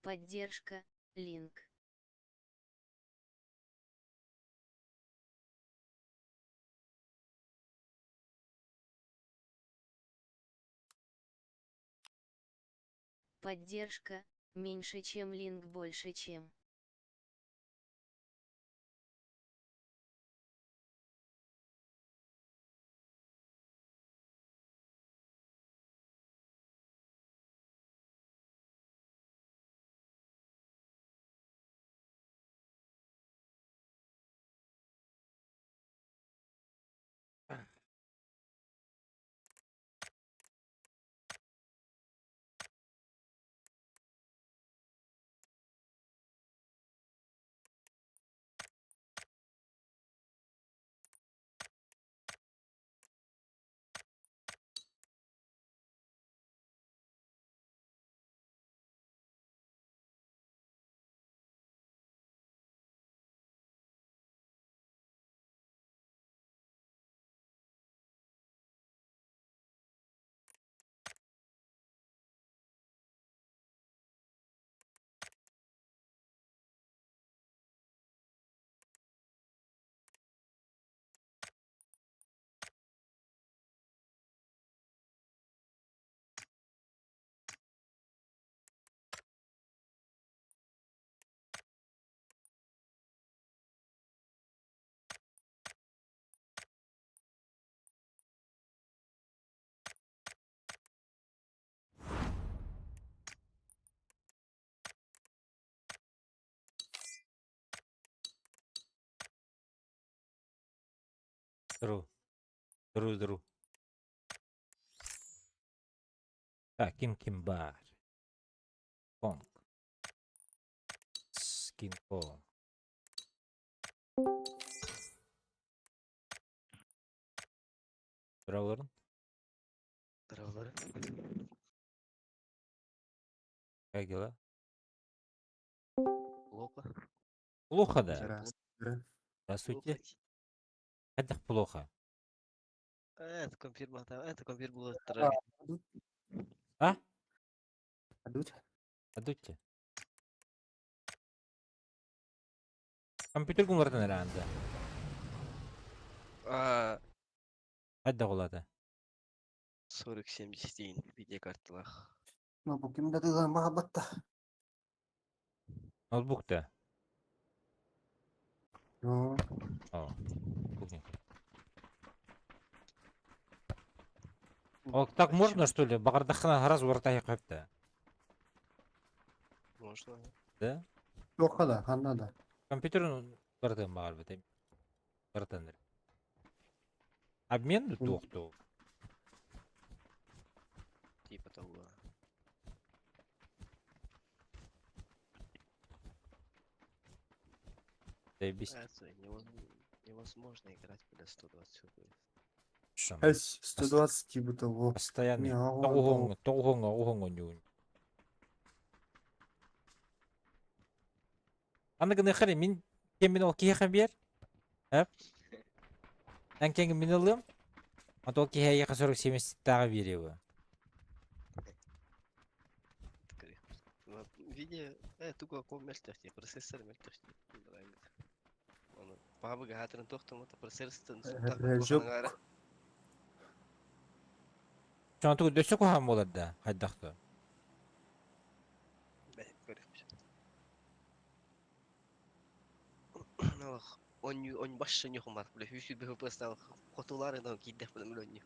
Поддержка, Link. Поддержка, меньше чем Link больше чем. True. True, true. Так, ким ким баар? Понг. Скин Kong. Браворн. Здравствуйте. Как дела? Плохо. Плохо, да? Здравствуйте. Здравствуйте. Плохо. Это плохо. Это компьютер, это компьютер было А? Адут? Адутте. Компьютер кумлартан эрэ А, Хайда голата. 4070 видеокарталах. Ну, бу ким да тыган баҕабатта. Ноутбук да. Ну, О. Кухня. О, так можно, что ли? Баҕардаххына раз уратайы да. Можно. Да? туохха да, ханна да. Компьютер бартын баҕар бит. Бартын. Обмен туохту. Типа того. Заебись. Это невозможно играть, бля, 120 FPS. Шам. Эс 120 типа того. Постоянный. Не, а Тоҕуһуҥ, тоҕуһуҥ, оҕуһуҥ оонньуун. Аны гыныахха мин кэммин ол киһиэхэ биэр. Эп. Эн кэҥин мин ылыам. А то киһи эйиэхэ сорук семеститтааҕы биэриэ Видео, туга ком мөлтөх процессор мөлтөх Оны бабы гаатырын тохтомото процессор Режок. Чон тугу дөссө куһаҕан буолар да хайдах да. Он башша нюхумар, бля, хүсү бхпстан хотулар кийдэх бля мөлөннү.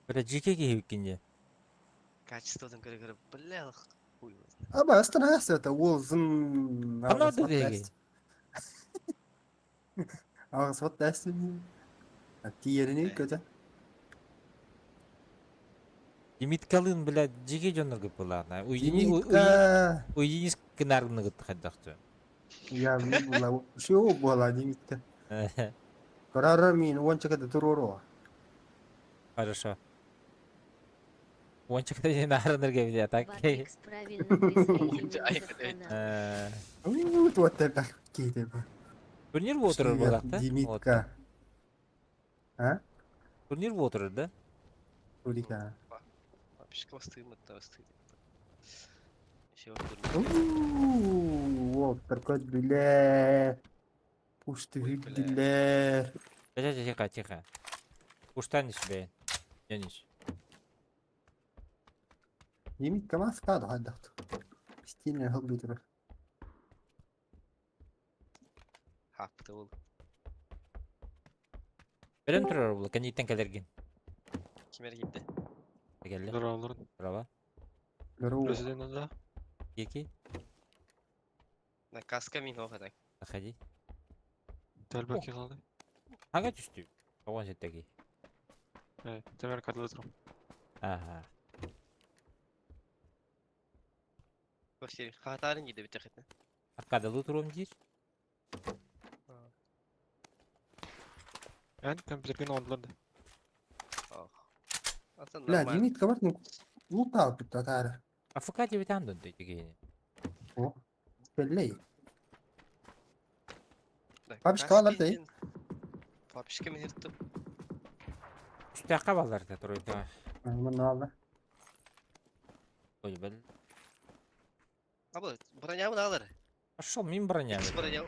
Бля жеке киһи дии. Качествотун көрө көрө, бля, хуй. Аба, астана это уол зын. Ханна диги? Ағыс дәстін. Тиерини көтө. Димиткалын, бля, жеке дьоннорго былаана. Димитка. Уйдинис кынарныгыт хайдахты. Я була. Шо була Димитка. Карара мин уонча када туруро. Хорошо. Уончакта не наарынырга бля, так. Батикс правильно присоединился к каналу. Вот это кейде. Турнир отырыр болақ да? Димитка. А? Турнир отырыр да? Турика. Вообще классы это стыд. Все, турнир. Уоттар көрдүлэр. Пушты Ой, бля. үрдүлэр. Тихо, тихо, тихо. Уштан бэйэн. Дьонис. Немит КамАЗ каада хайдахту. Стильный хылгы турар. Хапты ол. Бэлэм турар була, кэнниттэн кэлэргин. Кимер киирдэ? Кэллэ. Здорово, Браво. Здорово. Президент да? Кики, На каска мин хоха так. заходи. Тэлбэки қалды. Ага түстүү. Тоҕон сеттэки. Э, темер кадлы турам. Ага. Вообще, хатарын киирдэ бүтэхитин. Аккадалы туруом диир. Эн компьютерген ондыларды. Ох. Атын Бля, нормально. Демид кабар лутал тут татары. АФК дебитан дон дегени. О, Пеллей. Да, Папишка каска алар дей. диэн. Папишка мин ирттим. Үстәкка баллар да туройда. Мына алды. Ой, бэл. Абы, броня алар. Пошел мин броня. Икс броня.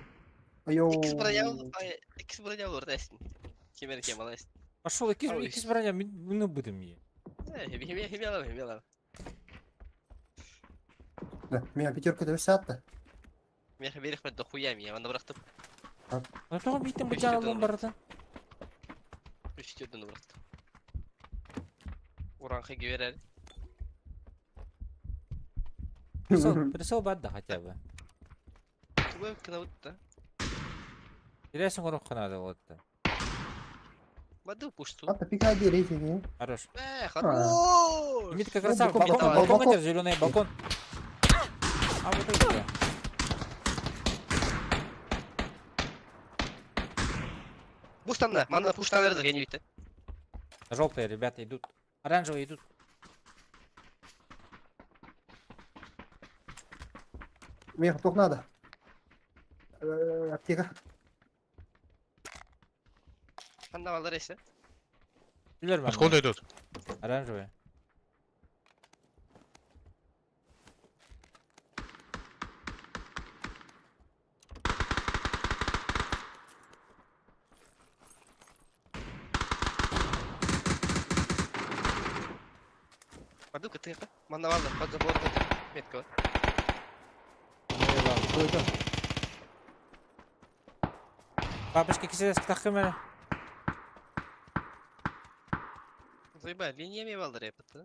Айо. Икс броня. Ай, икс броня олар дайсың. Кемер кем алайсың. Пошел икис Ой. икис броня мин мин будем е. Э, хеме хеме алам, хеме алам. Да, меня пятерка деп сатты. Мен берих мен дохуя ми, анда бырактым. Ну тоҕо биитин Үс быдьаалын жерден барытын. Үч жерден бырактым. Уранхы киберер. Присел, присел бар да хотя бы. Туга кына да. Тирәсең урын кына вот. Баду пушту. Ата пикай рейтинги. Хорош. Э, хорош! Митка красава, балкон, балкон, балкон, балкон балкон. это зеленый балкон. А вот это. Буштан мана пуштан верді гений битті. Желтые ребята идут. Оранжевые идут. Мне только надо. Аптека. Қанда балдар есі? Билер мен. Откуда идут? Оранжевые. Баду кытыға. Мана балдар, под забор метка бар. Что Папочка киселес кытакы мене. Заебай, линия ме балдар епті.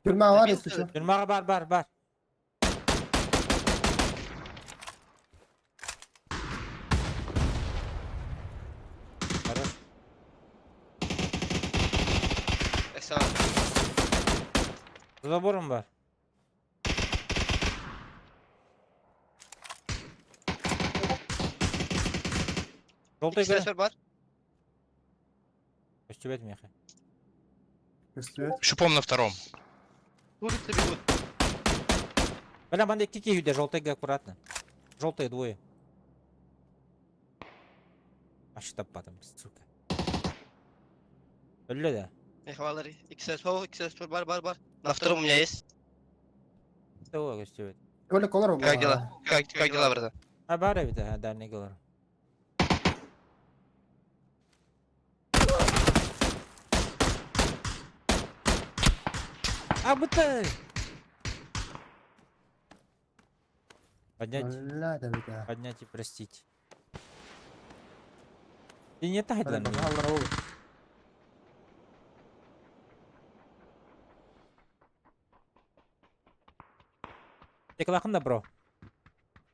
Тюрьма бар, если что. Тюрьмага бар, бар, бар. Хорош. Эса, За забором бар. Желтый икс көрө. бар. Көстүбөт меха. Чувствую. Щупом на втором. Улицы бегут. Бля, манда кики үйдө желтый аккуратно. Желтые двое. Аш таппадым, сука. Өллө да. Эх, балдар, икс икс бар, бар, бар. На втором у меня есть. Того көстүбөт. Оля колор. Как дела? Как дела, братан? А бар бит, а дальний голор. А быты! Поднять, Бля, да, да. поднять и простить. Ты не так для меня. Теклахын да, бро.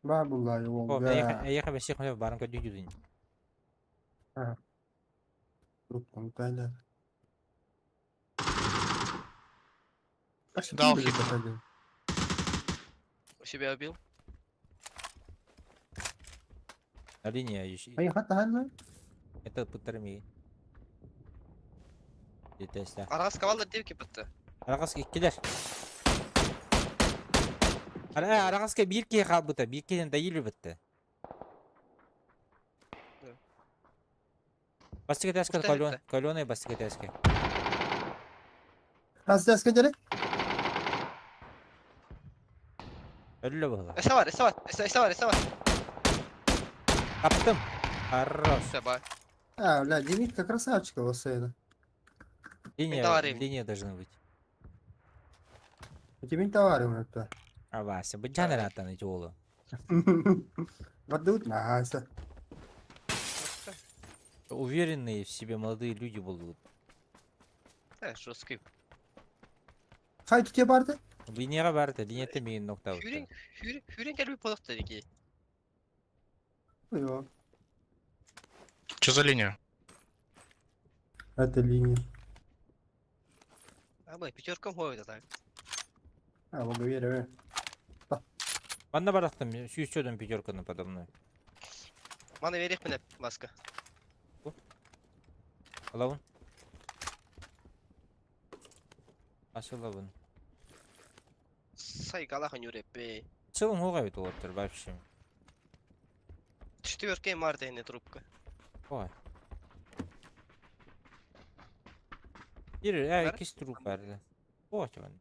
Ба булла, О, я ехал всех барым көдү Трубку, да. Дал хит. У себя убил. На линия еще. Ай, хатта ханна. Это пытарми. Детеста. Арас кавалдар девки бітті. Арагас иккилер. Ара арагаска бир ки халбыта, бир киден дайылы битти. Бастакы этээскэ Устар колен, это. каленый бастакы этээскэ. Хас этээскэ дьэри? Өллө буолла. Эсэ бар, эсэ бар, эсэ, эсэ бар, эсэ бар. Таптым. Хорош. Все, бар. А, бля, Димитка красавчик его сына. Линия, товарим. линия должна быть. Тимин товарым это. А Вася, быдьан ырааттан ити уолу. Бардыбыт нааса. Уверенные в себе молодые люди будут. Э, жесткий. Хай түте барды? Линияға барды, линияты миын ноктауытты. Хүрен, хүрен, хүрен кэлбит буолуохта дии. Йо. Что за линия? Это линия. А, бля, пятеркам ходит, а так. А, благоверие. Манна барақтым, сүйісчөдөн пятерканы подо мной. Мана верих мине маска. Алабын. Асылабын. Сайгалахан юреппей. Целым хоға бит олар вообще. Четверка марта не трубка. Ой. Бир, ә, Бар? иккис труп барды. О, чуван.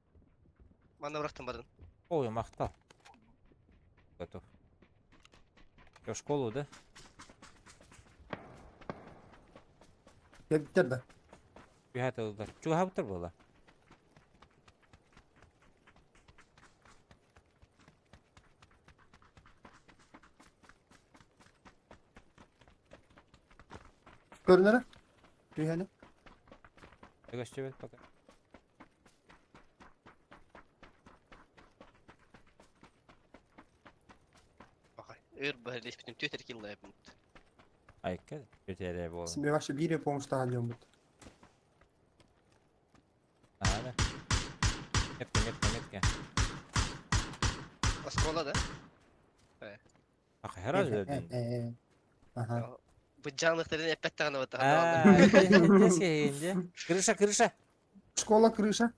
Мана бырахтым бардын. Ой, махтал. Готов. Я в школу, да? Кебиттер да. Түһәт Чуһабытыр була. Көрүнөрө? Түйәне. Көстөбөт пока. Баха. Өр бәрлеспитим төтер килла yapым. Айка, көтәрә була. Сен вообще бире помощь алып бут. Ага. Метка, метка, метка. Оскола да? Ах, хераз бердин. Ага. Быджанлыктарын эппет тагына бата. А, Крыша, крыша. Школа, крыша.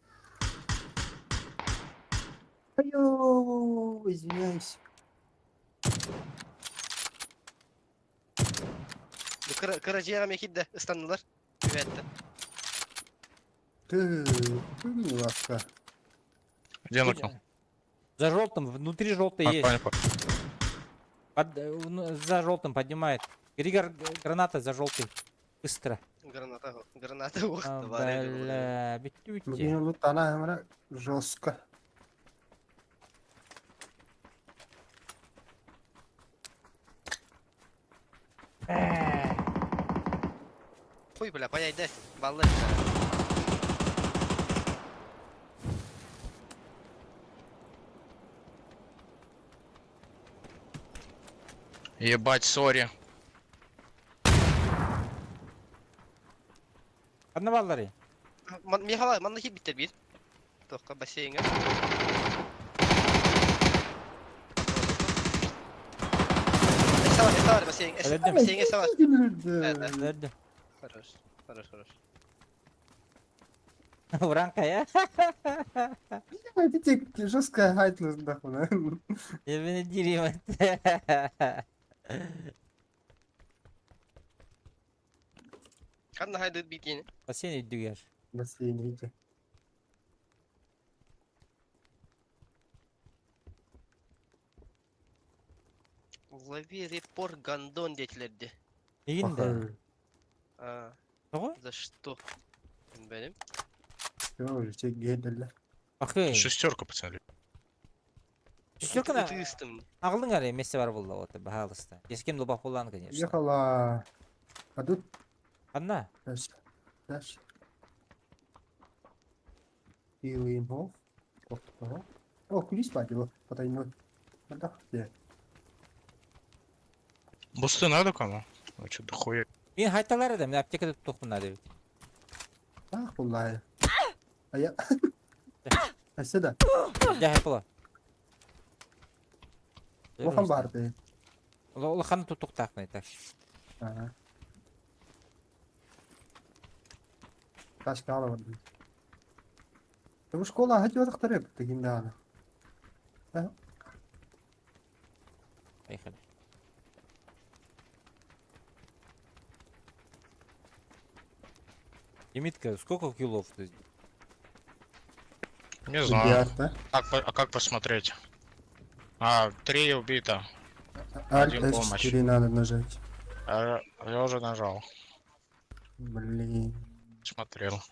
Айо, извиняюсь. Бу кыра кыра жиягам экидде ыстаннылар. Күбәтте. Ты, ты не ласка. Где нокнул? За желтым, внутри желтый А, есть. понял, понял. За желтым поднимает. Григор, граната за желтый. Быстро. Граната, граната А, уқты бар. Бля, битти битти. Бүгін лут ана хэмра жестко. Хуй, бля, паяйды. Баллы. Ебать, сори. Одна баллары. Михала, манна хит биттер бир. Тоққа бассейнге. Эсэ бар, эсэ бар бассейн. Өлдüm. Бассейн эсэ бар. Да, Nerede? Хорош, хорош, хорош. Уранка я? Видите, жесткая хайтлас нахуй. Я beni direyim. Канна хайды битени. Бассейн үдүгер. Бассейн, видите. Лови репор гандон детлерди. Игинде. А, Того? за что? Benim. Все, все геделер. Бакы. Шестерку, пацаны. Шестерканы Ытыстым. Ағылың әлі месте бар болды вот, бахалыста. Ескем лубақ болған, конечно. Ехала. А тут Анна, дальше. Дальше. Илымов. О, кулис падила. Потайной. Да, где? Бусты надо кому? Ну что, дохуя. мен хайталар едім, мен аптекада тұттықпын надо ведь. Ах, буллай. А я... А сюда. Жа хайпала. Улахан барды. Улахан тұттықтақ так. Ага. Ташка алып. Бу школа хати отақтар тегинде аны. Поехали. Лимитка, сколько килов ты? Не знаю. Идеально. Как, а как посмотреть? А, три убито. Alt Один помощь. F4 надо нажать. А, я уже нажал. Блин. Смотрел.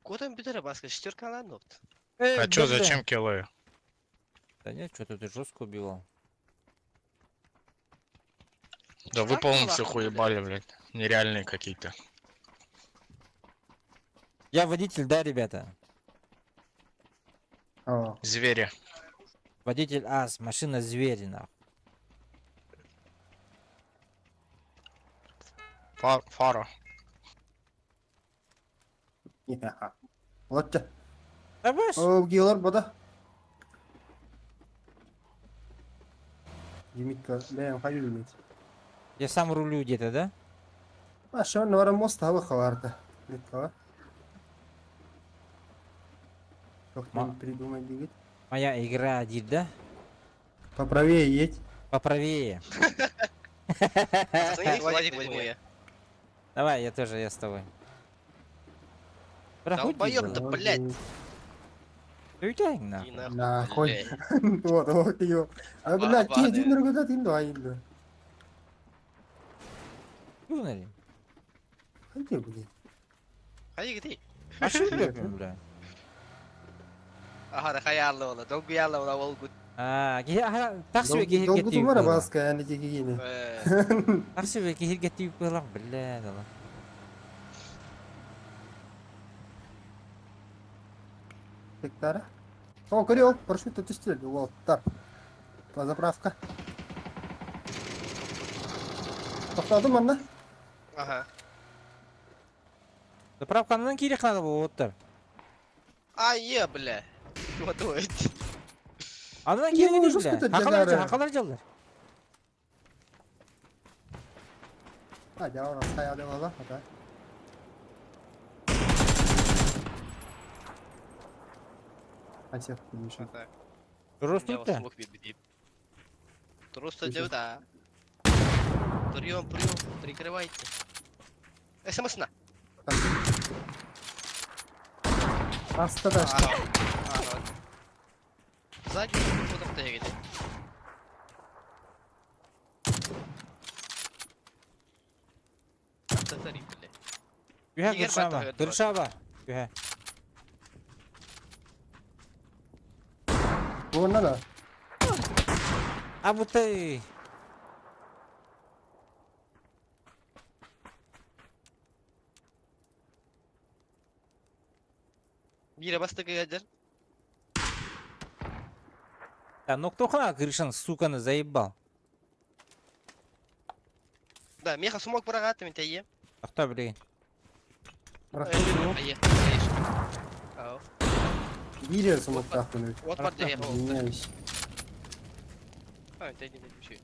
Куда бүтәрә баска? Шестерка ладно. Эй, А чё, зачем киллы? Да нет, что-то ты жестко убивал. Да вы Как полностью нахуй, хуебали, блядь. Нереальные какие-то. Я водитель, да, ребята? О, Звери. Водитель ас, машина зверь, нахуй. Фара. я. Вот те. Давай. О, геолар бода. Лимитка, бэм, хочу лимит. Я сам рулю где-то, да? А что, нора мост хава хаварта. Литка. Как придумать двигать? Моя игра один, да? Поправее едь. Поправее. Пацаны, Владик возьму я. Давай, я тоже, я с тобой. Проходи, Долбоёб, да блядь. Уйдай нахуй. Иди нахуй, Нахуй. блядь. Вот, вот ее. А, блядь, Ба- ты один другой, ты два, иду. Юнали. Ходи, блядь. Ходи, ты. А что бля? Ага, хаярлы ола, долгуярлы ола, ол гуд. А, так себе Долгу киһиргэтии тумара было. баска, я не тегине. Так себе киһиргэтии было, бля, дала. Гектара. О, көрел, парашют отпустили. Вот, так. Заправка. Тоқтадым анна. Ага. Заправканан киирэх надо было оттар. А, е, бля. Вот ой. Анан Не, киирэ ну, жестко бля. это Хакалар дягары. хакалар жаллар. А, жауыр саяды бала, ата. Ансер, білмейшін. Ростут-то. Просто Слышишь? да. Прием, прием, прикрывайте. СМС на. Аста да. Ага. Ага. Сзади, потом ты где. Татари, бля. Үһэ Егер кыршаба. баттағы Кыршаба. Үһэ. Онна да. А вот ты. Мира бастык ядер. Да, ну кто хна крышан, сука, на заебал. Да, меха смог барагат мен тәйе. А кто, блин? Әйе. Ау. Билер смоктақпын. Вот бар дәйе. Извиняюсь. А, тәйе не şey.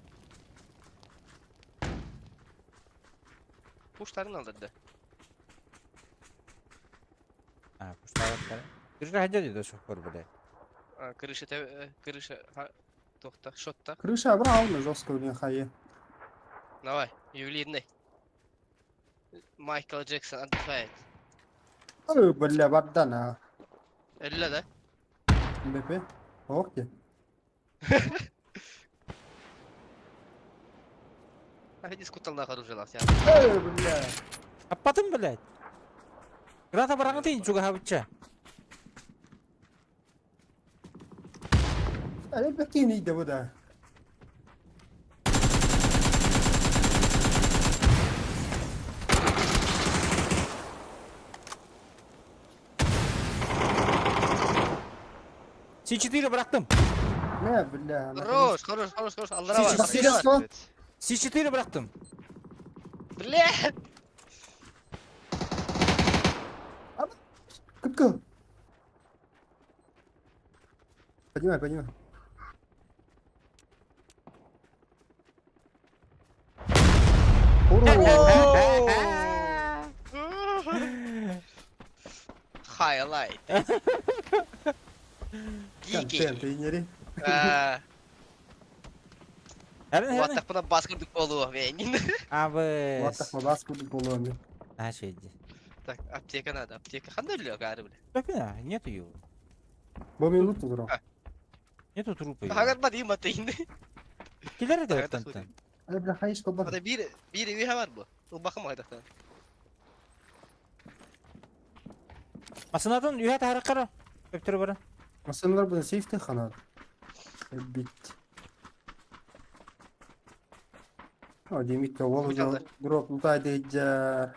Пуштарын алдырды. А, пушталар. Крыша хотели до сих пор, блядь. А, крыша, крыша, тоқта, шотта. Крыша абрауна жестко, блин, хайе. Давай, ювелирный. Майкл Джексон отдыхает. Ой, бля, бардана. Әллә да? БП. Окей. А дискутална оружие я. Ой, бля. А потом, блядь. Граната бараңы тейін чуга хабыча. Әлі бәккен иді бұ да. С4 бырақтым. Не, бля. Хорош, хорош, хорош, хорош. Алдыра бар. Сейчас, сейчас. С4 бырақтым. Бля! Кыпкыл. Поднимай, поднимай. Ура! Хайлайт. Гики. Контент, инери. Әрін, әрін. Ваттақпына басқырдық болуы, мен. Абы. Ваттақма басқырдық болуы, мен. А, шейді. Так, аптека надо, аптека. Ханна өлүө акаары бile. Бэпина, нету его. Бу минут тура. Нету трупа его. Хагарба дейм атайын. Килер это Хагарда оттан. Ай бля хайш кобар. Ата бир бир үйе бар бу. Ылбакым айдактан. Масынадан үйе тахара кара. Өптөрө бара. Масыналар бу сейфте ханар. Бит. А, демитке ол Бу дроп лутай дейджа.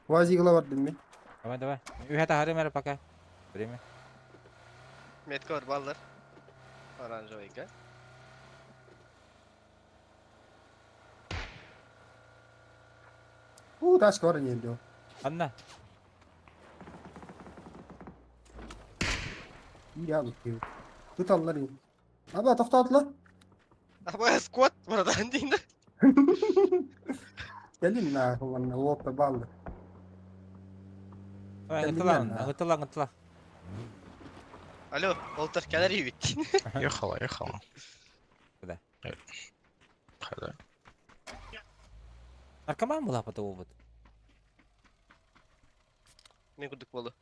Вазигла бар дим мен. Давай, давай. Үйе тахара мера пока. Время. Метка бар баллар. Оранжевый. У, тачка бар не бил. Анна. Я лутаю. Тут аллар ин. Аба тоқтатла. Аба сквот братан дейін. Gelin на манна лопа балды. Давай, Кәлдім ыңытыла, мен, а. ыңытыла, ыңытыла. Алло, олтар келер бит. Ехала, ехала. Куда? Куда? Наркоман была по того вот. Мен күрдік болды.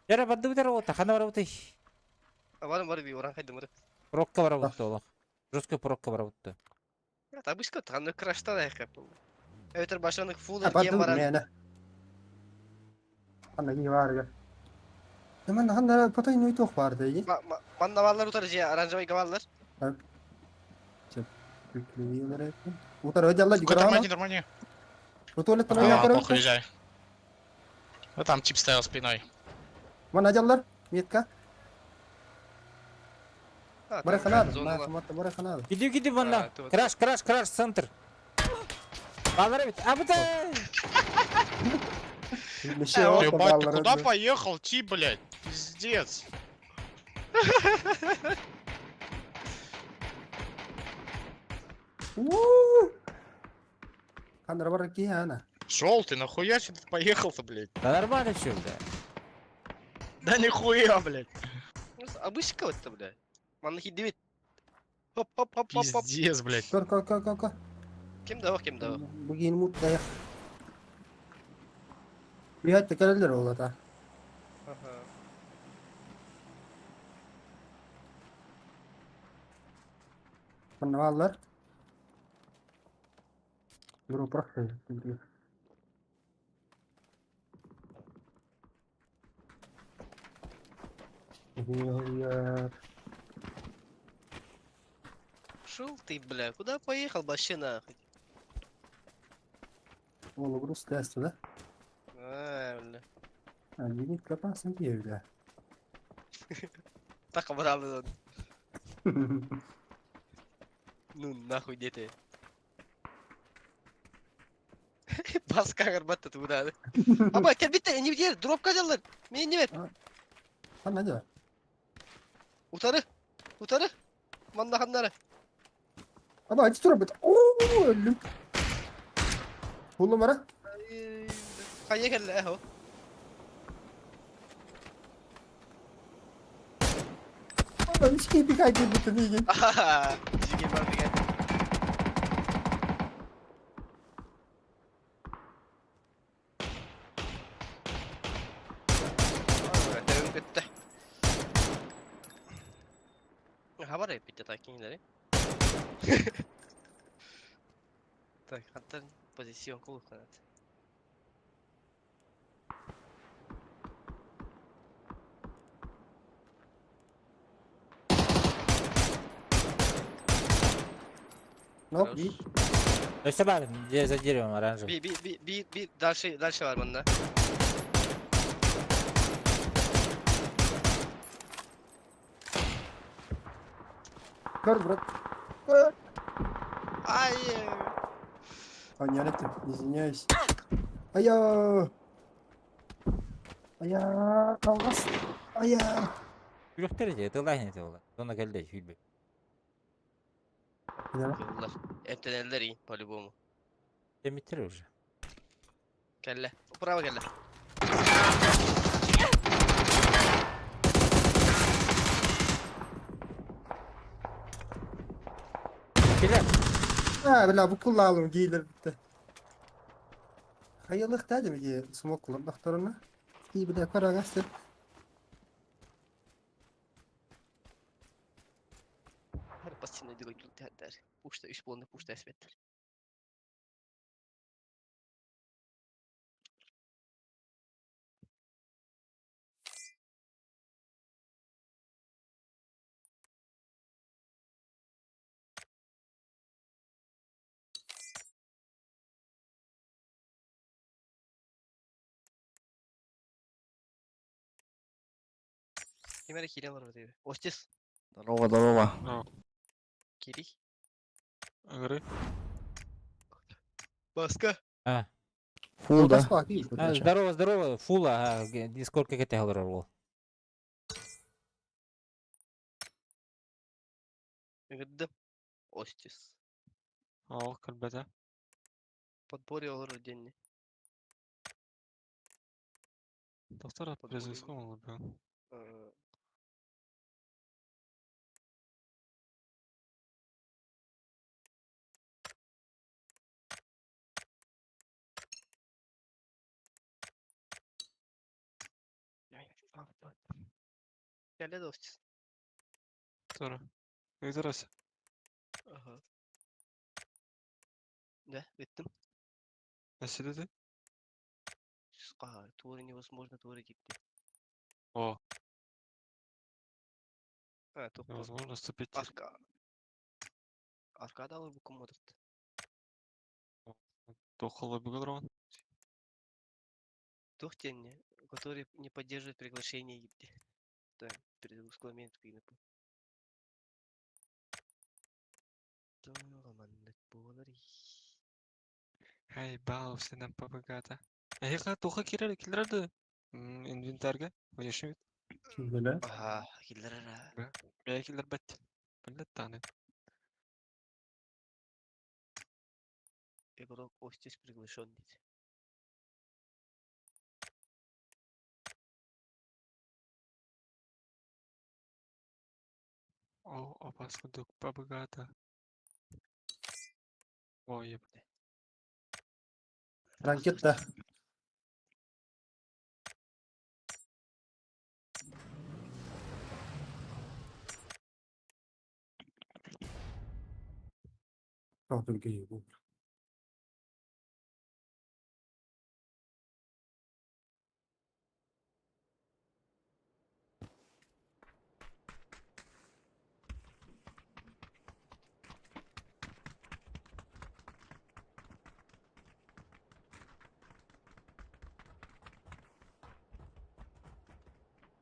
Яра барды битер ота, хана бар бутый. Барым бар би оран кайдым бары. Прокка бар бутты олох. Жестко прокка бар бутты. Табышка таны краштан аяқ болды. Өтір башанык фул Аба эрген dur баран. мені. Ханна ки бар. Hemen ханна потай нөй тоқ бар дейdi. Манна баллар утар же оранжевый баллар. Утар өдялла Сука, тормози, тормози. Утолет А, плохо езжай. Ну там тип стоял спиной. Мана жаллар метка. Бара ханады. Зона. Бара ханады. Иди, иди, вон А, тут. Краш, краш, краш, центр. Баллар бит. А бут. Ебать, ты куда поехал, тип, блядь? Пиздец. Ханна бар ки ана. Желтый, нахуя сюда поехал-то, блядь? Да нормально все, бля. Да нихуя, блядь. Обычка вот это, бля. Манна хидивит. Хоп, хоп, хоп, хоп, хоп. Пиздец, блядь. Көр көр көр көр көр. Ким да, ким да. Бүгін мут даяқ. Приятно келелер ол ата. Ага. Ханна баллар. Дроп рахты. Шел ты, бля, куда поехал вообще нахуй? Ол груз тесті да? А, бля. Лимит капасын бля. Так обрал. Ну нахуй где ты? Баска гарбатта туда. Аба, кел битте, не бер, дропка жаллар. Мен не бер. Ханна да. Утары. Утары. Манна ханнары. Аба ачы тура бит. Оо, өлүм. Хулу мара. Хайя кел ахо. Аба ички бикай деп бит деген. Аха. Жиге бар деген. Тәбем кетті. Хабар битте так кинилери. Так, хаттан позицион кулуканат. Нок би. Өстө бар, где за деревом оранжевый. Би би би би би дальше дальше бар мында. Көр брат. Көр. Ай. А, не это, извиняюсь. Ая. Ая, қалғас. Ая. Күрөктөр же, тылай не тылла. Зона келди, хүлбө. Yollar. Эмтенелер iyi по-любому. Темиттер уже. Кәллә. Право кәллә. Келер. А, бля, бу куллаалым гейлер битте. Хайылык дедим ki smoke kullandıklarına. İyi bir de karagastı. Хар пассивно дилогил театр. Пушта үс буолна пушта эсбеттер. Кимere киирэн олорор диэби. Остис. Здорово, здорово. Кири. Агры. Баска. А, Фул, да? а, здорово, здорово, фула, а, дискорд как это говорил. Ыгырдым. Остис. О, кальбета. Подборе олорор диэнни. Доктор Подборе. призыскал, бля. Кэллэ да Остис. Тора. Ыйдарас. Ага. Да, ыттым. Населеди? Ска, туора невозможно туора диэбитэ. О, А, туох невозможно ступить. Арка. Аркада алыр бу куммадырт. Тохоло бугулрон. Туох диэнни, который не поддерживает приглашение ебде. Да, перезагрузка момент кыйнапы. Буолар. Ай, баал, нам побогато. Эх, тоха кирер, киллерді. Инвентарьга. Внешний вид. Бля. Ага, киллерара. Бля, киллер бет. Блядь, таны. Игрок Остис приглашен дейді. О, опасно, дук, побогато. О, еб. Ranketta. Kaldır geyi bu.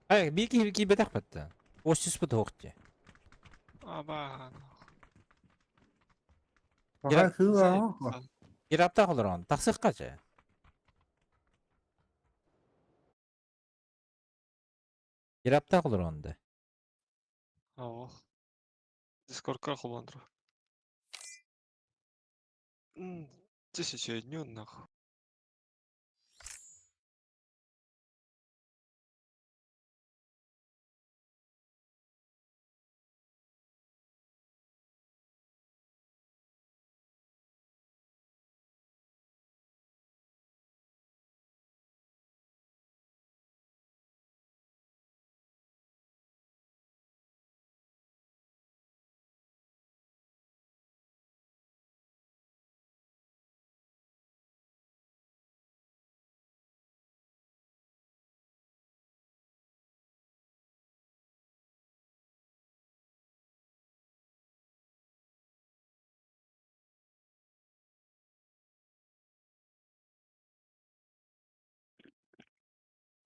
Ай, бики бики бетах батта. Остис бу тоқты. Аба. Ага, хыла. Ирапта олорон, тахсых кача. Ирапта олорон да. О. Дискордка холондро. Тысяча дню нахуй.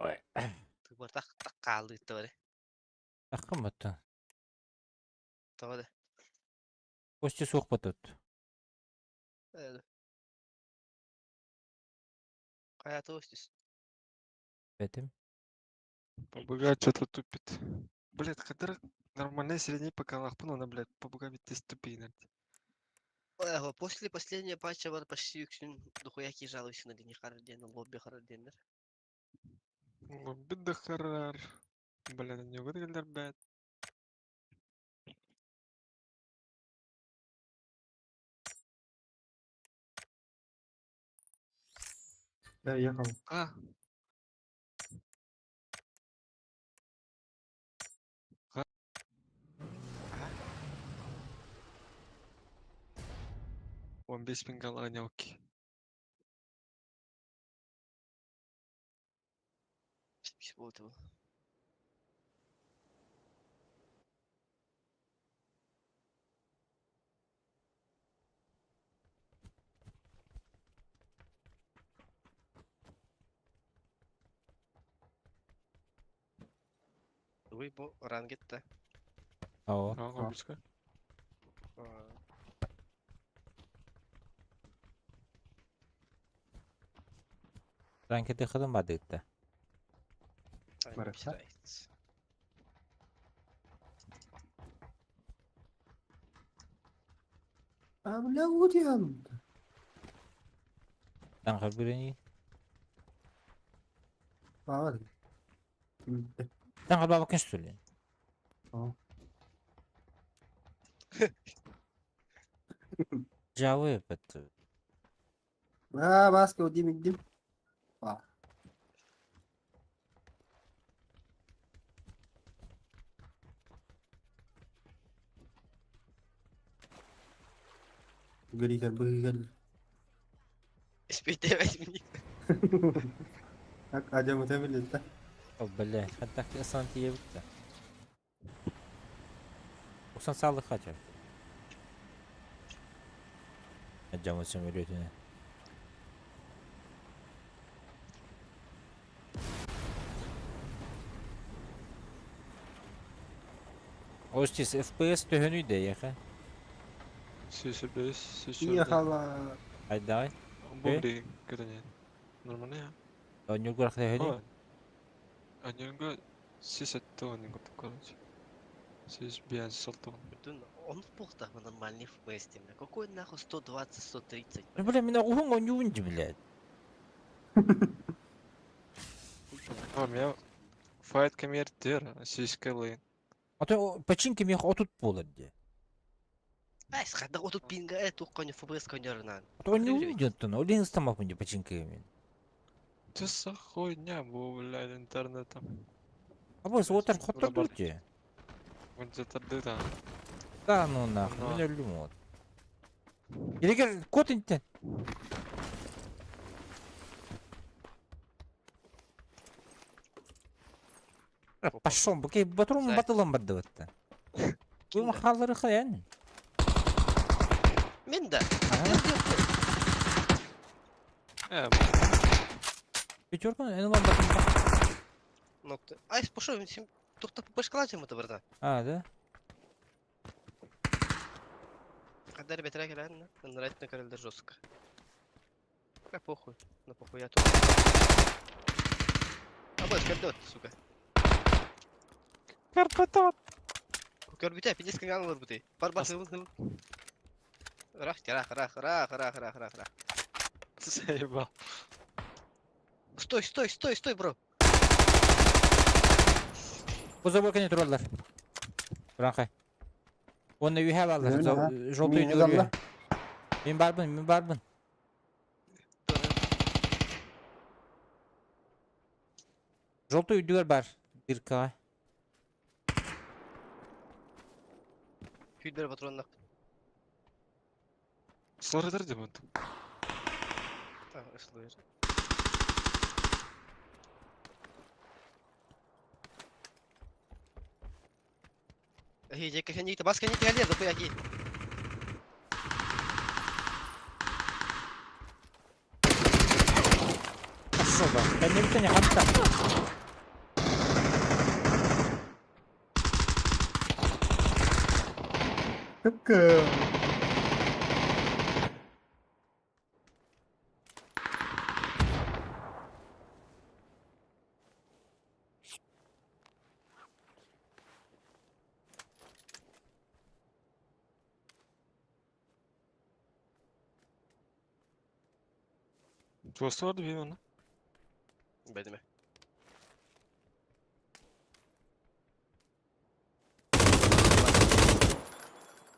Ой. Тыбар так так каалыытта баре. Тахкым батта. Тоҕо да. Остис уқ батут. Хайата Остис. Бетим. ПБГ что-то тупит. Блядь, когда нормальный средний по калахпу, она, блядь, ПБГ ведь здесь тупит. Ого, после последнего патча бар почти үксүн дохуя ки жалуйся на дени харден, лобби харденнер. Лобби харар. Блядь, не выглядит, блядь. Я ехал. А. 15 bin kalan yok. Bir болды бұл. Ой, бу рангетті. О. Ага, обычка. Rankete kadın var dedi. Барыта. А, бля, удиан. Таҥха бүрени. Баар. Таҥха баба күн сүлен. О. Жауы бит. А, баска удим идим. А. Григер, быгер. Спейте мені. Так, адем утемилит да. О, бля, хаттак асан тие битти. 90 sağlık kaçar. Camı sömürüyor. Остис FPS төһөнүй де яха. Сүйсү сүйсү. Ехала. Ай давай. Бу көтөнө. Нормально я. Нюргурах төһөнүй. А нюргу сис оттон курдук короче. Сис биэн салтон. Он в там нормальный FPS, бля. Какой нахуй 120-130? Ну, бля, меня угун он юнди, блядь. А, меня файт камер тер, сискалы. А то починки мех отут болар де. Ай, схада отут пинга, тух коню FPS конёрнан. А то он юнди оттон, олин стамап мынде починки мен. Что за хуйня, бу, блядь, интернетом. А бос отар Бар. хоттор дурте. Вот это да. Да ну нахуй, Но. меня люмот. Или кот инте. Пошел, букей батрум Зай. батылым барды бітті. Бұл махалары хаян. Мен да. Э, Пятерка, эн лан батым. Нокты. Ай, пошел, сим тухта ППшка это барда. А, да? Когда ребята реально, нравится на король жестко. Да похуй, на похуй я тут. А больше кордот, сука. Карпатот. Көрбүтэ, пиздец канган бар бутый. Бар бас хыл. Рах, рах, рах, рах, рах, рах, рах, рах. Заебал. Стой, стой, стой, стой, бро. Бұл забор кene туралар. Бранхай. Оны үйе алалар. Мен, ага. Жолты Мен үйді алла. Мен барбын, мен барбын. Жолты үйдігер бар. 1К. Хүлбер патроннах. Слордер де вот. А, слышь. Эй, я как они баска не галер, да хуяки. Пошел ба. Кәне бітіне хатта. Кака. Чувство vardı bir onu. Бәдеме.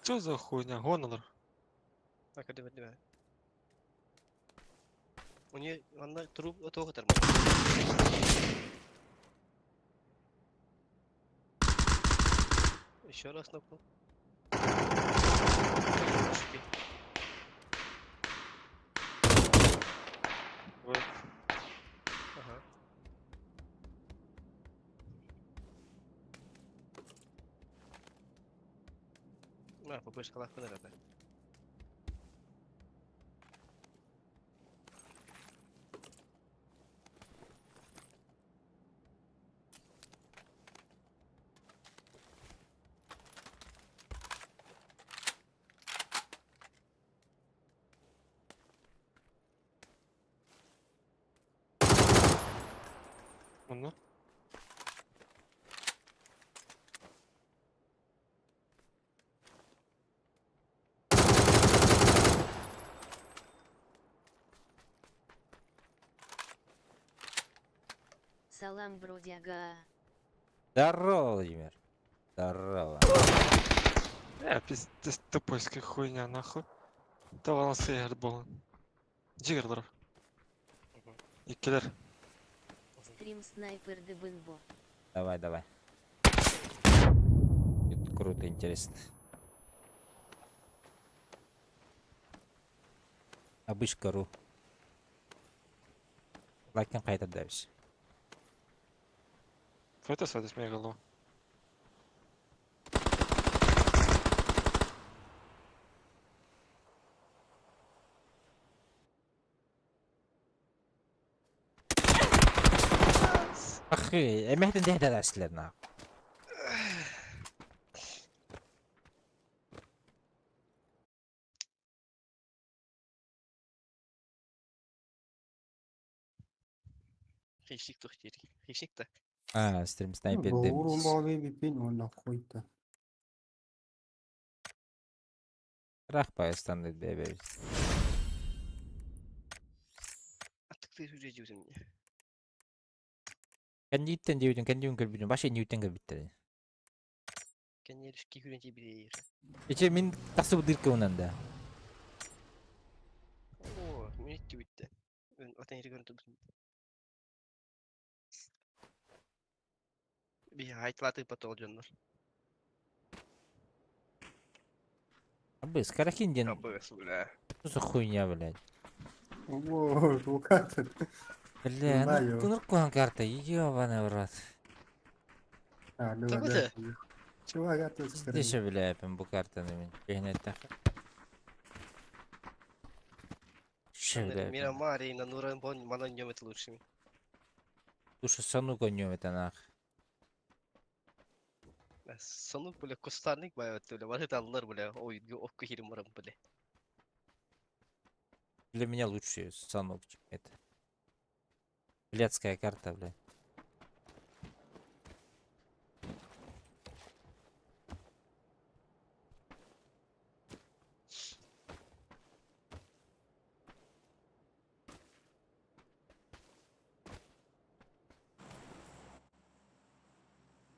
Что за хуйня? Гонор. Так, бәдеме. У нее она труп отоҕу Еще раз нокнул. Вот. Ага. На, побольше лапы надо. Онно. Салам, бродяга. Здорово, Владимир. Здорово. Пиздец, тупойская хуйня, нахуй. Тавалан сыйар болан. Джиггерлер. Иккилер. Стрим снайпер дыбынбо. Давай, давай. Это круто, интересно. Обычка.ру. Лайкын қайта дәбіз. Фото садись моя голова. Ахы, эмэхтен дехде дәслер на. Хищник тух дири. Хищник та. А, стрим снайпер Боурун дебиз. баҕа биппин уонна хуйта. Рах пайстанды дебиз. Аттык ты хүрэ жүүрүн. Кәндиттен деудің, кәндиун көрбүдүн, баш эньюттен көрбүттер. Кэннеришки хүрэн тибири. Иче мин тасы дырка унан да. О, мен түбүттэ. Өн отан хири көрөн турдум. Би хайтлаты потол дьоннор. Абыс, карахин ден, Абыс, бля. что за хуйня, блядь. Оо, туукатын. Бля, Знаю. ну кухан карта, ёбаный в рот. А, ну Того да. да. Чувак, а тут Здесь, бля, пим бу картаны мен. Бехнет Ше, бля. Мирамари на Нуран Бон манан это лучшими. Душа сану конем это нах. Сону, бля, кустарник бая бля, вот это аллар, бля, ой, окку хирим барам, бля. Для меня лучше санук, чем это. Блядская карта, бля.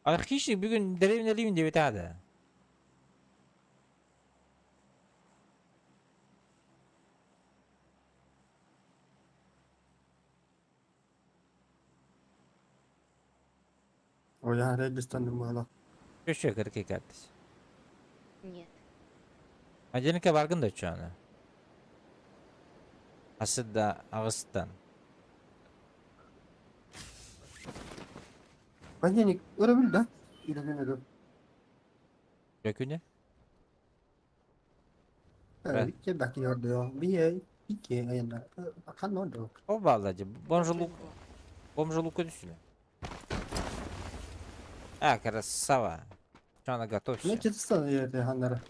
А хищник бүгүн деревнялыйм деп этады. Ой, я регистан мала. Köşe kırk kardeş. Нет. Аделинка баргын да чуаны. Асыда ағыстан. Понедельник, өрөбүл да? Үрөбүн өрөбүл. Көкүнө? Да. Икки баки ордо. Бие икки айна. Ахан ордо. О баллади. Бомжа лук. Бомжа лука түсүлө. А, красава. Чуана готовься. Не честно я ханнара.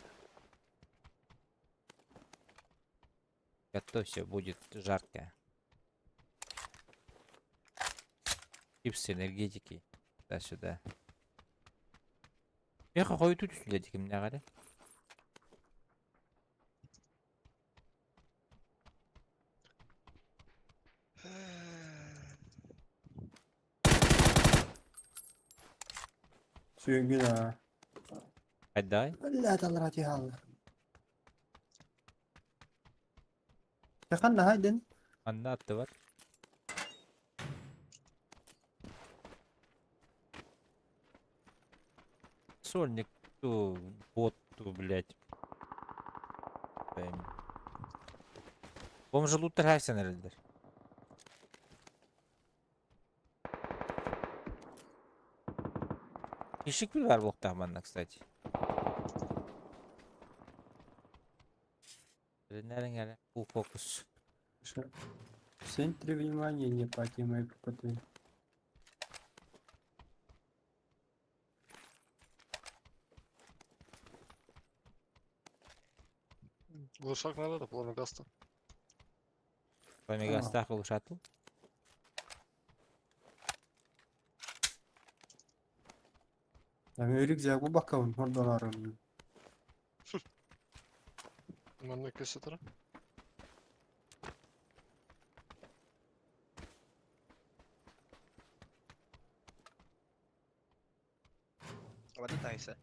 Готовься, будет жарко. Чипсы, энергетики. Да, сюда. Меха хойуту түсүлө диким не гары. Сүйгүн а. Айдай. Ла талрати хал. Ханна хайден. Манна аттыбар. Сольник ту, бот ту, блядь. Пойми. Бомжи луттар хайсан эрэллэр. Ишик баар буолуохтаах манна, кстати. Эрэннэриҥ у фокус. В центре внимания не апатия моей тупоты. Глушак надо, да, пламегаста. Пламегастаах глушатель. Я рюкзак бакабын хордоларын. Манна кесетера. Вода тайса.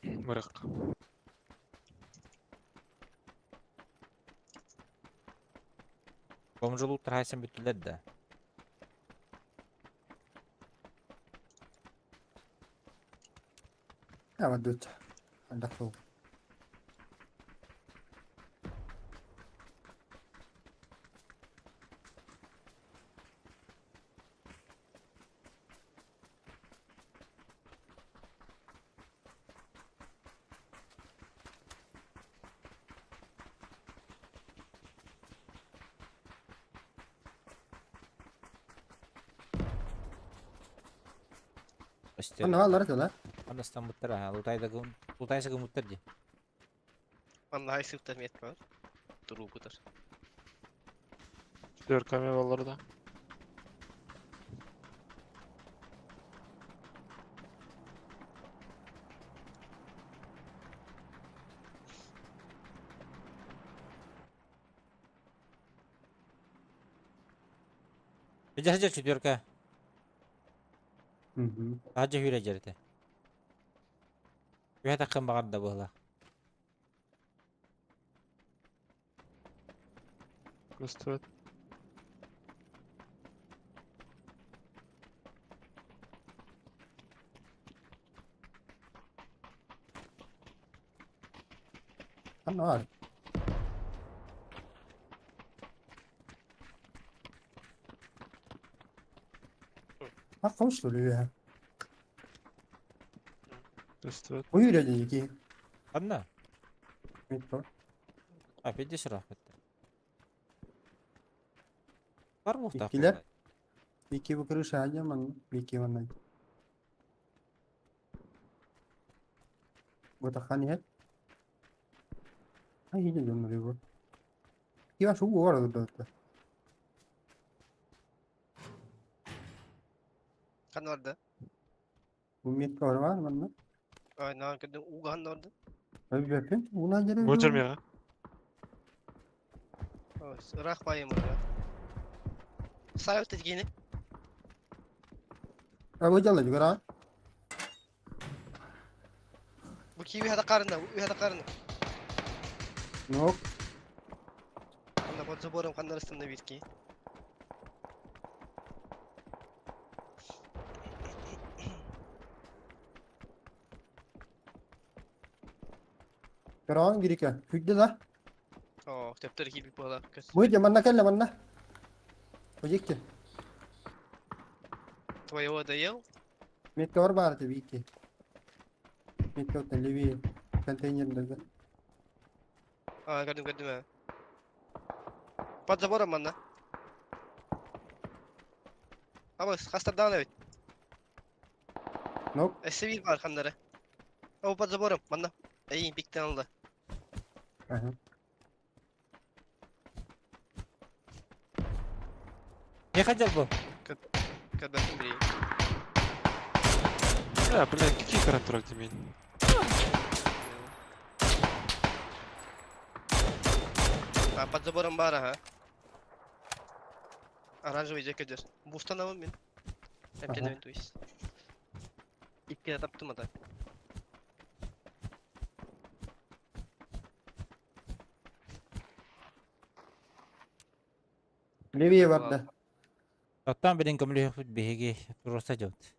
Мырык. Бомжи луттар хайсан бүттүлэр да. Я вадут. Отдохнул. Аны алар да. Анастан буттар аха. Лутайда лутайса гымыттар ди. Манна хайсыктар мет бар. Туру бутар. Четверка баллар да. Бежа четверка. Угу. Ажа хүрэ жерде. Үһэ таккан багарда буола. Көстүбэт. Аны бар. А қош ya. Көстүбэт. Уйра деги. Анна. Мет бар. А педи сұрақ бітті. Бар буохтаах Иккилэр. буолла. Бики бу крыша ажаман, бики манна. Бу тахан хет. Ай хиден дон бу. Кива шу гора да да. Хан орда. Бу мет бар бар манна. Ай, на кеден уга хан орда. Ай бепен, уна жере. Бу жермега. Рах байым орда. Сайып тегени. А бу жала жугара. Бу киви хада карында, у хада карында. Нок. Анда под забором кандарыстында битки. Караан гирика. Хүдде да. О, тептер киви була. Бу же манна келле манна. Бу жекке. Твоего доел? Метке бар бар те бики. Метке оттан леви контейнерде. А, көрдүм, көрдүм. Под забором манна. Абы, хастардан эбит. Нок. Эсебир бар хандары. О, под забором, манна. Эй, биктен алды. Ага. Не хотел бы? Көрбөтүм бiri. Да, блядь, какие контроль мен? А, под забором бар, ага. Оранжевый жеке жер. Бустанамын мен. Эмтенебин, то есть. Иккине таптым ата. Левее барда. Оттон билин көмөлөһүөхпүт биһиги туруорса дьыбыт.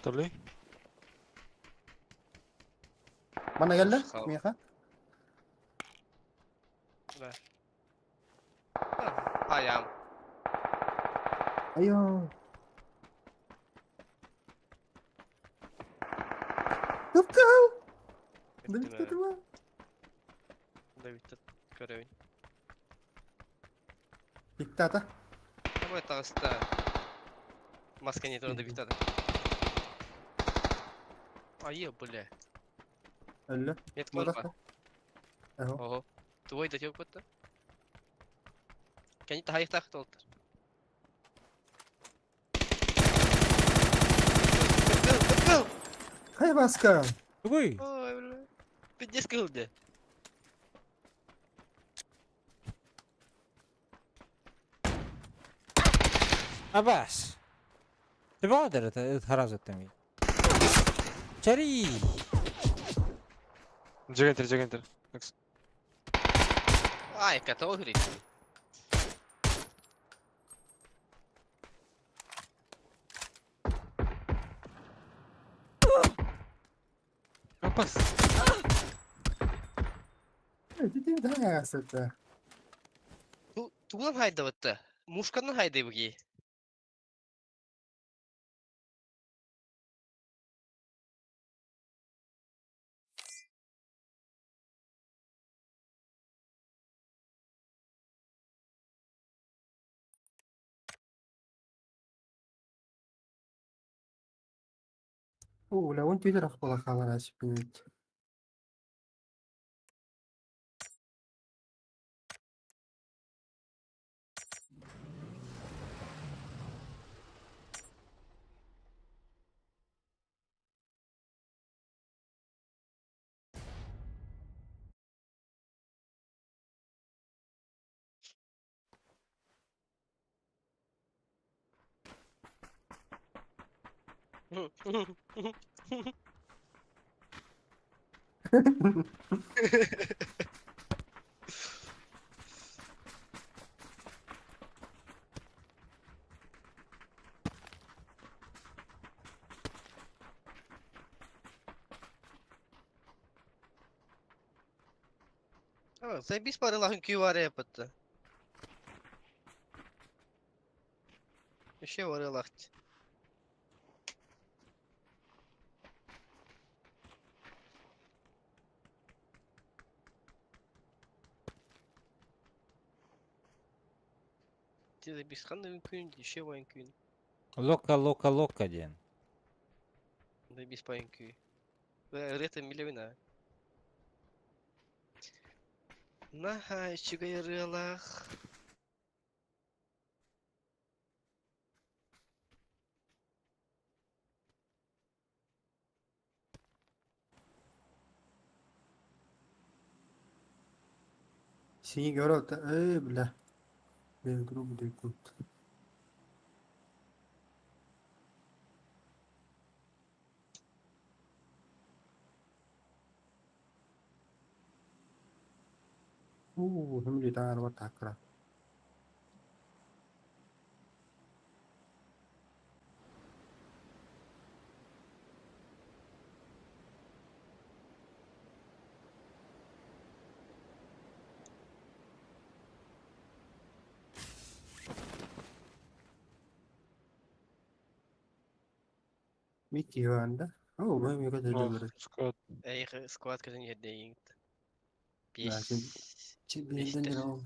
Толи. Мана кэллэ миэхэ. Да. Аям. Айо. Туптал. Давид. Давид көрөбүн. Диктата. Давай таҕыста. Маска не туран Давидтата. Айы, бля. Өллө. Нет, корпа. Ого. Твой да тёк бутта. Кәни таһайыктаах толтар. Хай Васка. Тугуй? Ой, бля. Пиздец кылды. Абас. Ты это харазы там. Чари! Джигентер, джигентер. Ай, котов говорит. Апас. Это. Туган хайдаватта. Мушканын хайдыбыги. О, бля, он Твиттер ахпалахалар асипнет. Заебись парылахын QR yapıttı. Еще барылахт. Заебись ханны күн, еще вайн күн. Лока, лока, лока диэн. Заебись пайн күн. Рета милевина. Наха, чугайрылах. Синий говорят, эй, бля. Бля, грубо дойкут. Уу, хэмли таар такра. Микки Иван, Оо, мы мне когда Ох, Сквад. Эй, склад когда не дейінг. Да, Бес. Чибенден рау.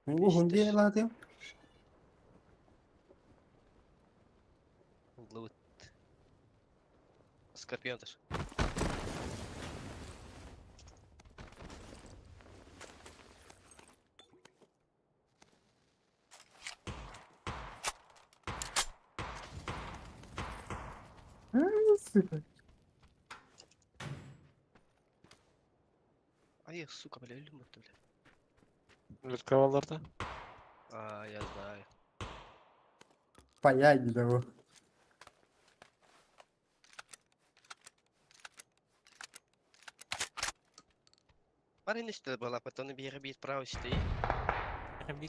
Уу, хунди ладым. Лут. Скорпион тоже. Сука. Ай, сука, бля, люмут, бля. Блядь, каваларда. А, я знаю. Паять того. Парень истэ была, потом биһиэхэ биир право истэй.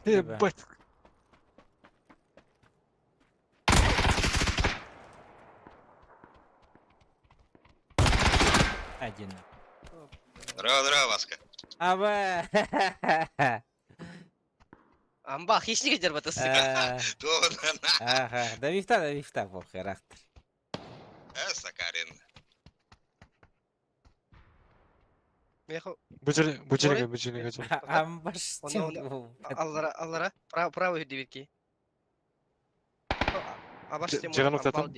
Ебать. Один. Здорово, здорово, Васка. Аба. Амба, хищник дербата, сука. Ага, да вифта, да вифта, бог, характер. Э, Сакарин. Бу жерге, бу жерге. Амбаш. Аллара, аллара, правый дебитки. Абаш тем. Жиган октатым.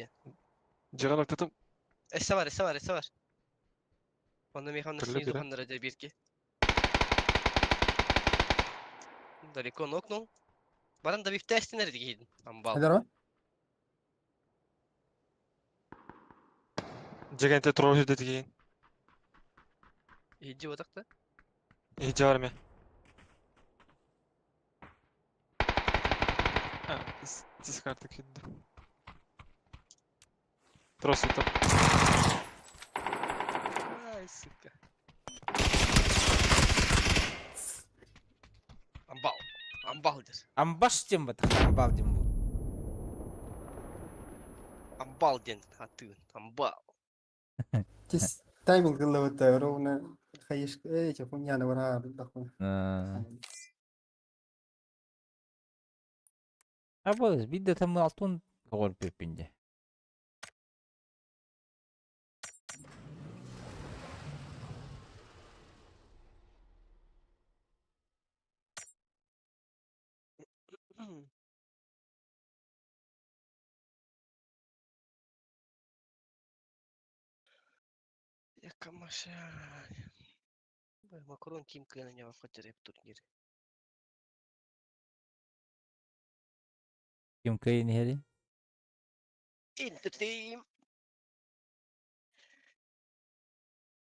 Жиган октатым. Эссе бар, эссе бар, эссе бар. Онда механ снизу ханнара дебитки. Далеко нокнул. Баран да бифте эстенер дигейдин. Амбал. Здорово. Жиган те тролль дедигейин. Иди вот так-то. Иди армия. А, дискарты кидді. Трос это. Ай, сука. Амбал. Амбал дес. Амбаш тем бат, амбал дем бу. Амбал ден, а ты, амбал. Тис тайминг дыллабыта ровно хайш эй чапуняна вара дахун. А бол, бидде там алтын гол пепинде. Яка маша. Макарон ким на него хоть реп турнир. Ким кайын хери? Интертим.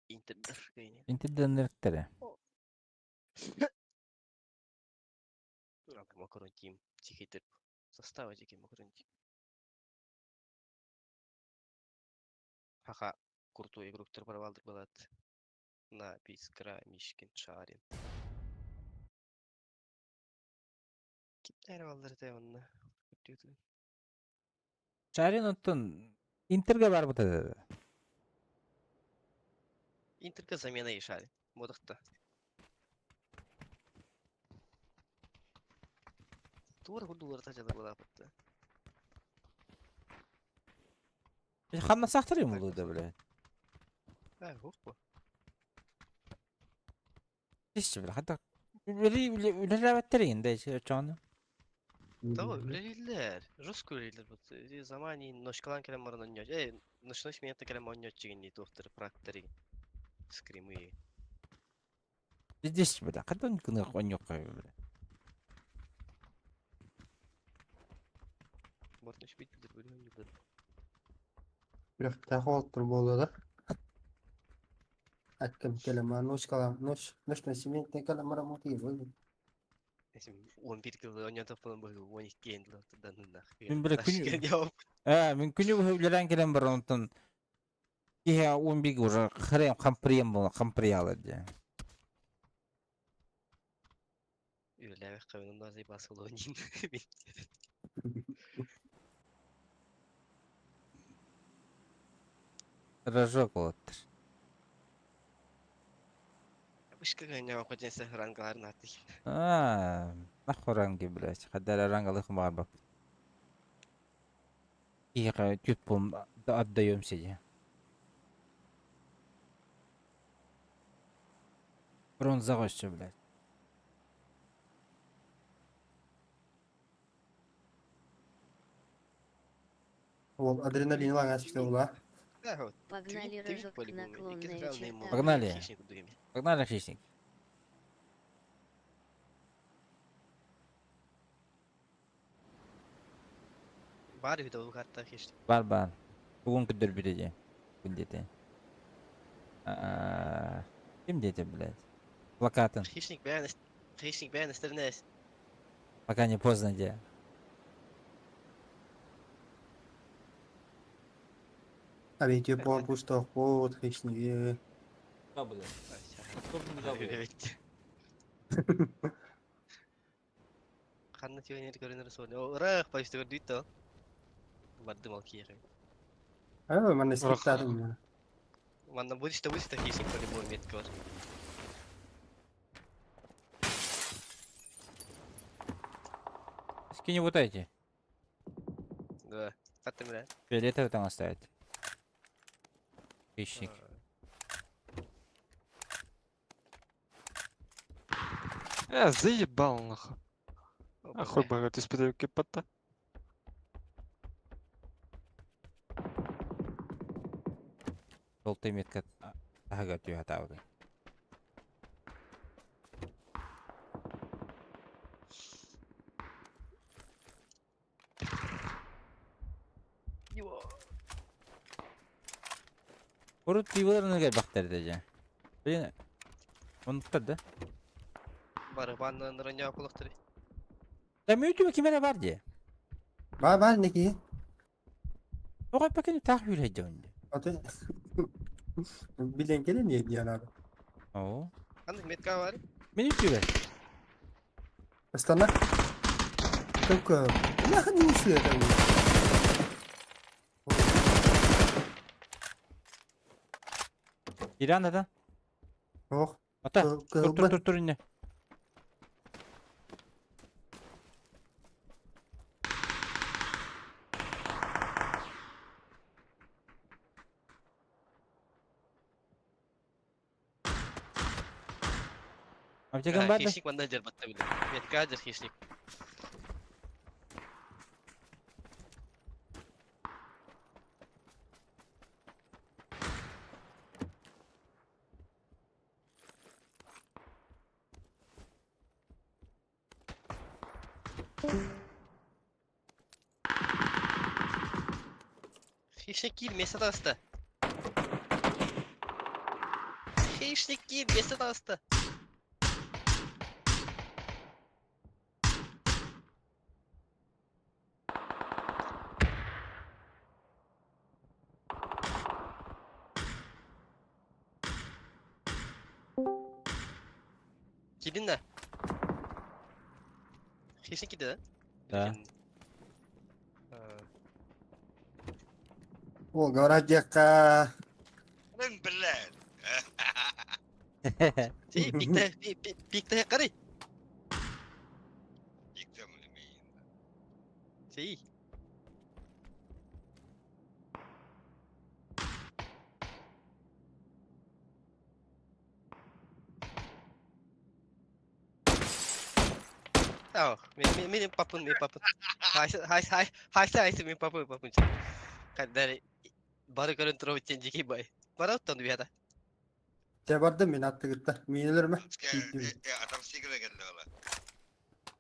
Интер. Интерденертере. Макарон тим. Тихий терп. Состава дикий Макарон тим. Хаха. Крутой игрок провалдыр балат. На Пискра, Мишкин, Шарин. Киптер алдырды онна. Шарин оттон Интерге бар бутады. Интерге замена и Шарин. Модықта. Тур худулар тажады була бутты. Хамна сахтырым улу да, блядь. А, хоппа. Иш, бля, хата. Били үлеләбәттер инде чоны. Того, үлелилер. Жестко үлелилер бут. Замани ночкалан келем баран онньоч. Эй, ночной смена келем онньоч дегенде доктор практор скримы. Здесь, бля, кадан күнә оньок, бля. Бортныш бит билер бөлүн бит. Бирок тахол болду да. Аткам келем, ночь калам, ночь, ночь на семейный калам работаю. 11 кило онньотоп болон бу 12 енді данына. Мин бир күн А, мин күнү үлелән келем бар онтон. Кихе 11 уже хрем хамприем бол, хамприялы ди. Үлеләбек кабын назый басылы онин. Рожок болоттыр. Вышка не хотен рангаларын аты. А, нахуй ранги, блядь. Хаддар рангалых бар бап. Кихе түт пул отдаем сиди. Бронза қойшы, блядь. Ол адреналин лаңа чыкты була. Погнали рожок наклонная черта. Погнали. Погнали, хищник. Бар видео бу карта хищник. Бар бар. Бүгін күндер береді. Күн деді. Ким деді, блядь? Плакатын. Хищник бәян хищник бәян истернес. Пока не поздно, де. А ведь я пол пусто ход хищник. Эбит. Ханна тиөнер көрүнөр суон. О, ыраах байысты көрдүйт да. Бардым ал киэхэ. Аа, манна скриптаатым. Манна бу хисик по-любому метка бар. Скини вот эти. Да. Хаттым бля. Фиолетовый там оставить. Хищник. Заебал нахуй. Ахуй богатый спитаю кипота. Желтый метка. Ага, түйе атабыды. Урут пиволарына келбактар же. Блин. Унуттар да. Бары баннан роня кулактары. Да мүйтү кимере бар же. Ба бар неки. Оҕой пакени таах үүрэй дьон. Аты билен келен не диялар. Оо. Ханнык метка бар? Мин үтүбэр. Астана. Только нахуй не это. Иран да. Ох, Ата. Тур тур тур тур инне. Аптекам бар да? Хищник манна жер батта биле. Метка жер хищник. Хищник кир место таста. Хищник кир место таста. Кирин да. Хищник киди да? Да. О, говорят, дека. Блин, блядь. Ти пикте пикте карай. Пиктем ли мейн. Ти. Ау, мен мен папын, мен папын. Хайсы хайсы хайсы хайсы мен папын папын. Кадары бары көрөн туруп тен жеки бай. Бара оттон бияда. Те бардым мен атты гытта. Минелер ме? Адам сигілі келді ола.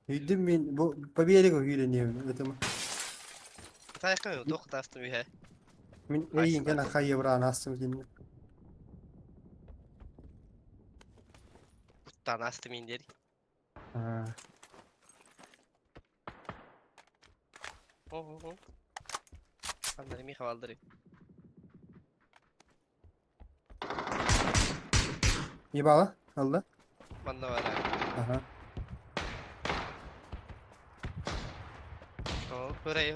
Үйдüm мен бу по берегу үйренемін. Это Тайкы токтастым үйе. мен эйин гана хайы бран астым дин. Буттан асты мен дери. А, О, о, о. Андары ми хавалдыры. Не бала? Алла. Манна бар. Ага. О, көрәй.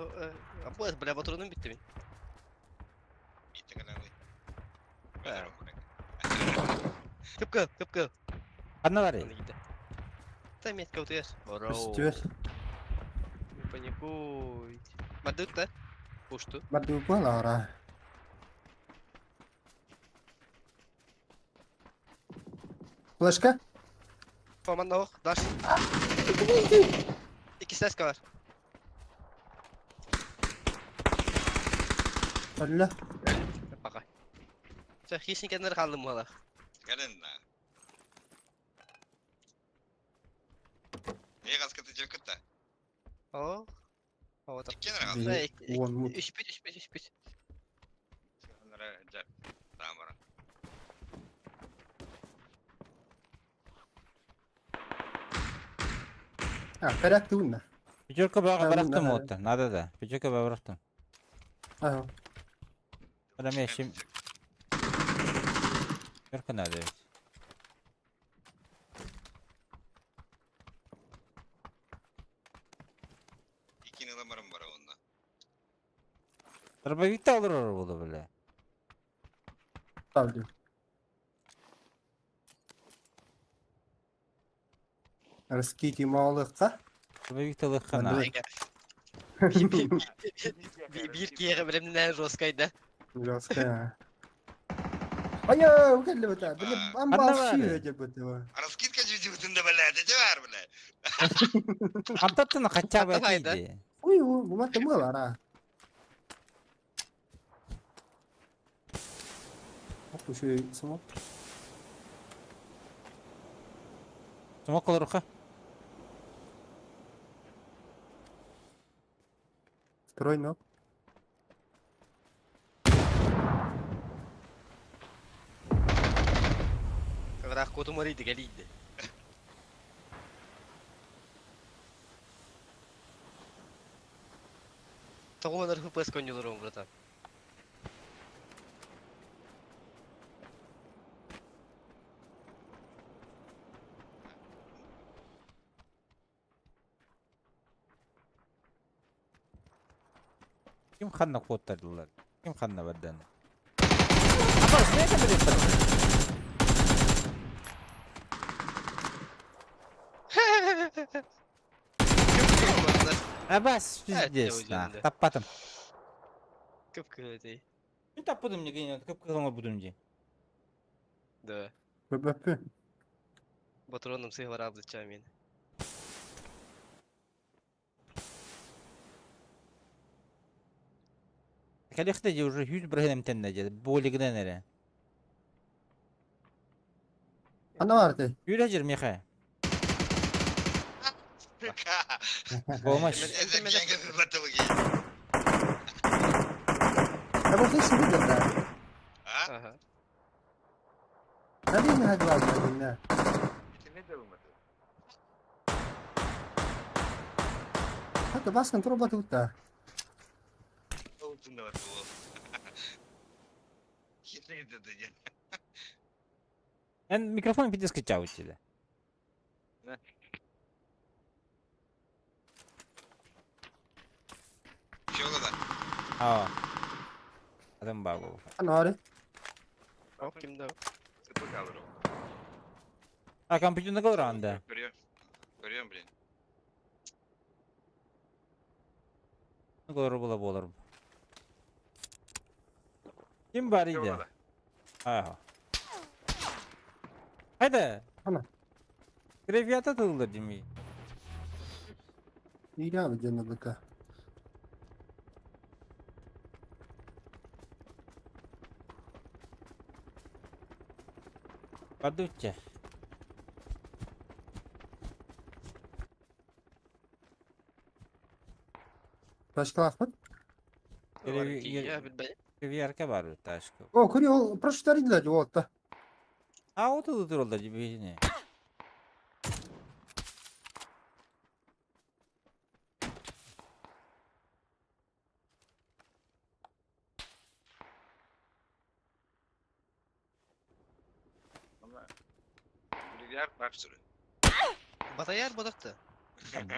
Апо, бля, батырдым битте мин. Битті калалы. Кыпкы, кыпкы. Ханна бар. Аны китте. Та метка утуяр. Үстүөр. Не паникуй. Бардык да. Пушту. Барды була ара. Флешка? Поманна ох, даш. Iki ses var. Алла. Бака. Sen хищник кенер калдым мала. Кален на. Не газкаты жөкөттө. О. О, так. Иккен рагас. Уон мут. Үч бит, үч бит, үч бит. Тамара. А, порядок унна. Пятерка бага Да, барахтым да. оттан. Надо да. Пятерка бага барахтым. Ага. Адам я шим. Пятерка надо ведь. Дробовикта олорор буолуо, бля. Ставлю. Раскити малыхха. Дробовикта ылыахха Маннык. наада. Биир киһиэхэ бэлэмнэнэн жесткай да. Жесткая. Ая, укелли бата. Били Ханна амбал баар? шире деп бата. Раскидка жүйдүгүтүндө бля, деже бар бля. Антаттан хотя бы Давай, да. отойди. Ой, бу мата мылара. Оп, еще и смок. Смок олоруха. Второй ног. Ыраах куотум арыйды кэлиийдэ. Тоҕо FPS конньулар братан. Ким ханна куоттардылар? Ким ханна бардан? Апа, знаете, блин, Абас, пиздец, Э, на. Таппатым. Кып-кыһыл Мин таппатым, не кып-кыһыл будум ди. Да. ББП. Батроном сыһлар абдыча мин. Кэлиэхтэ дии уже 100 бырыһыан эмтэннэ дии, буолигынан эрэ. Ана бар ты. Үүрэ жир миэхэ. Помощь. Эзерген батылги. А вот здесь видно, да. А? Ага. Hadi mi hadi var hadi Не думаю. Hatta baskın труба тут да. Олтунда батыл. Хитрый деді. Эн микрофон пиздец скачал тебе. Чего да? А. Адам бабу. Ана бар. Оп, ким да? А компьютерный голранда. Көрөм. Көрөм, блин. Голор була болор. Ким бар иди? Ага. Хайда. Ана. Гравиата тыллар дими. İyi abi canına baka. Бардучча. Başka laf mı? Я билбэйм. Гравиарка бар ташка. О, кури ол проштаридла жолта. А вот тут туралдар дими. Билер бапсыры. Батаяр бодакты.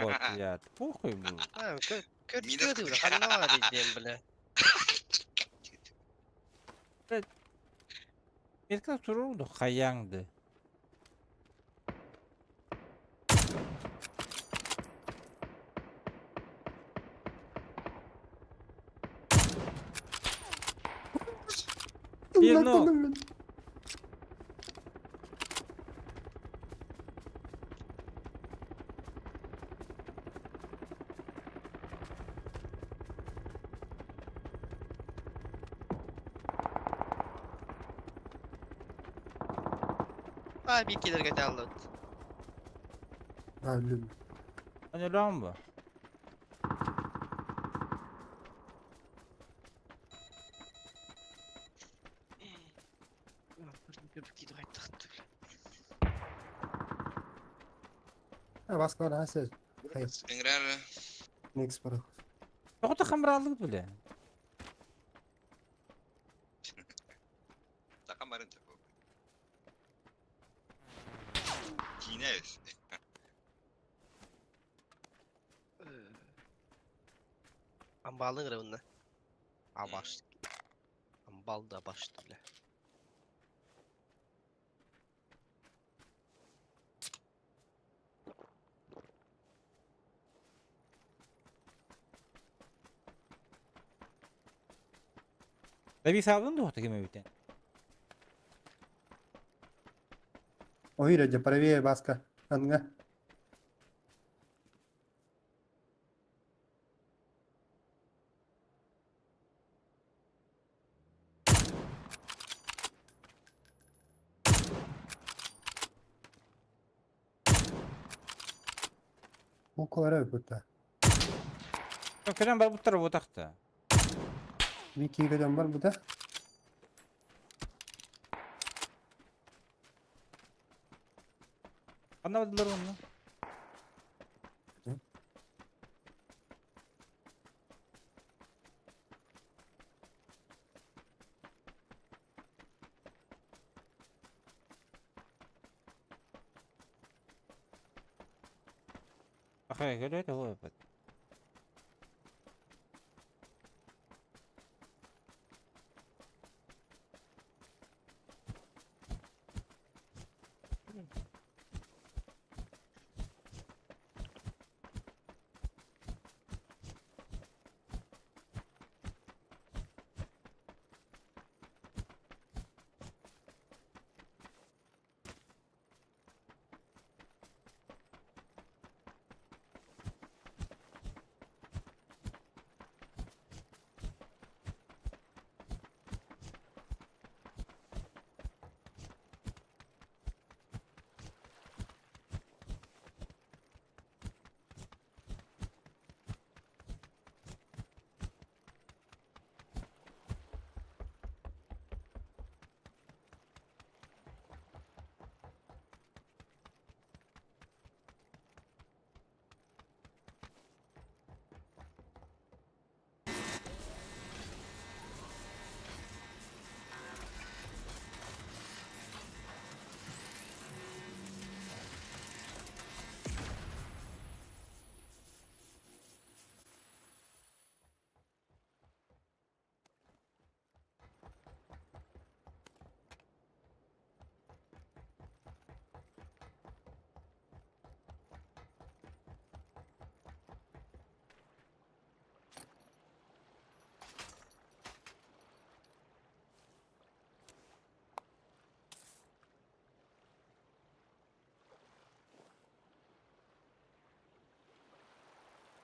Вот я. Похуй был. А, Минус көрдү ханна бар диэн бля. Мерка турулду хаяңды. Bir no. А, би килерге таллыт. Аллю. Аны ламба. Ha baskı var ha sen. Hayır. Иңрер. Next para. Тоғыта хамралык биле. Такамарын тапы. Кинес. Амбалың рыбына. Абаш. Амбал да башты, бля. Давид саабын дуо таким эбитен? Ой, дьэ, правее, Баска. Анга. Буквалара бүттэ. Кэлэн барбыттар буотахта. Мин киирэн бар буда. Ханна бардылар онно? Ахай, көрөт оҕо.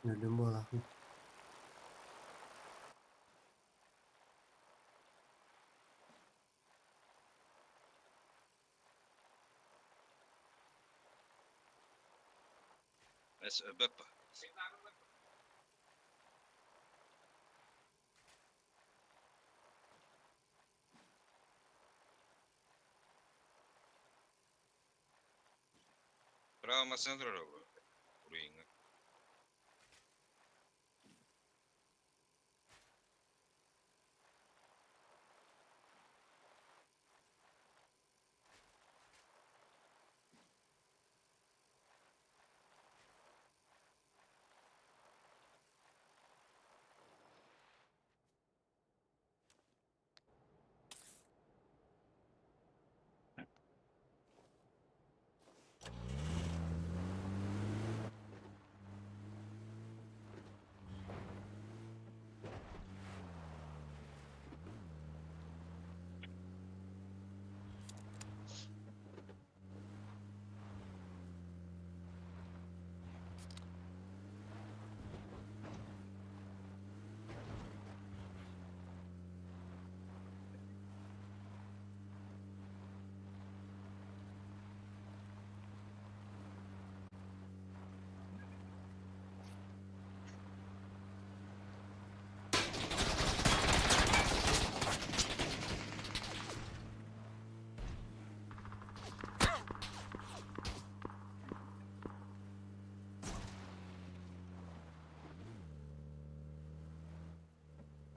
Өлүм буолаахын. Эс өбөп. Право машина турар Уруйыңа.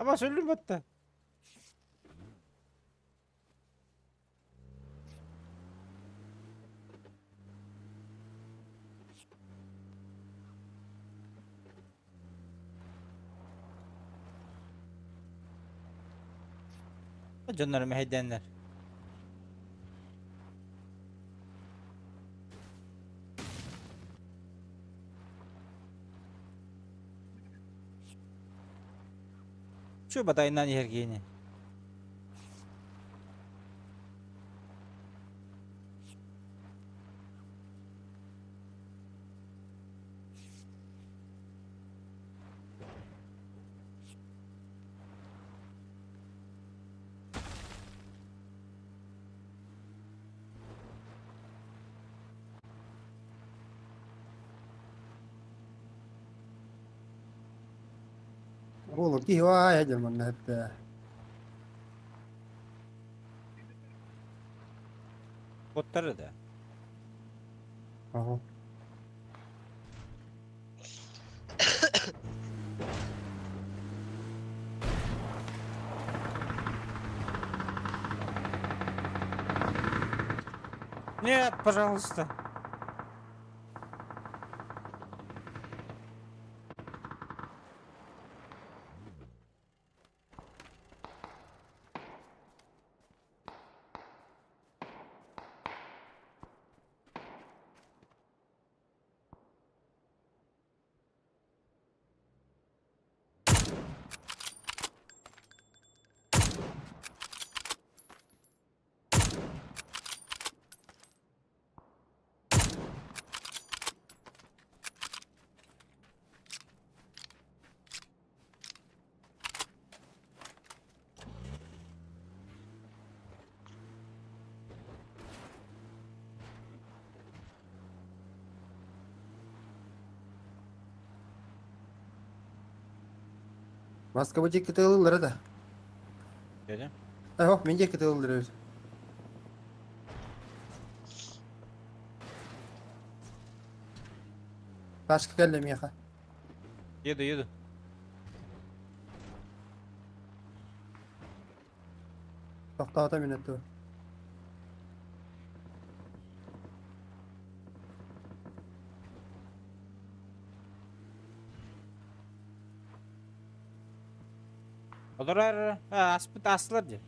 Ama söylüm hatta. Дьоннорум эһэйдээннэр. Чу батайынан иһэр киһини. Уолу киһи аайа дьон манна эттэ. Боттары да. Ага. Нет, пожалуйста. Москва диэки тыалыллара да. Деді. Э, мин диэки тыалыллар эбит. Ташка кэллэ миэхэ. Еду, еду. Тохтоото мин өттүбэр. Олорор аспыт астылар дии.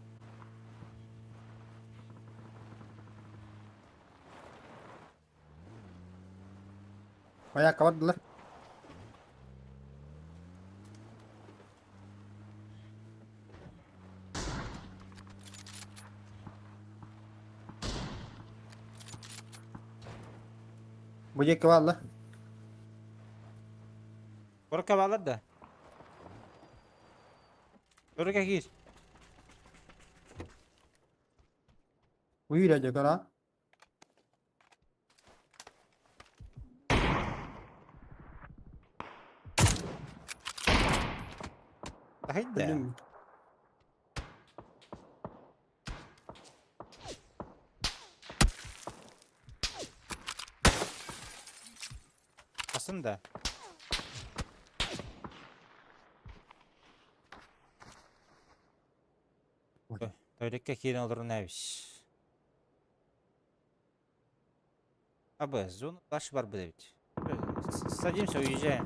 Айаакка бардылар. Бу диэки бааллар. Корка баалар да. Корка киир. Уйра дьэ кара. Хайда. Билим. Асын да. Ой. Туалекка киирэн олорон эбис. АБ, зона дальше барбыт эбит. Садимся, уезжаем.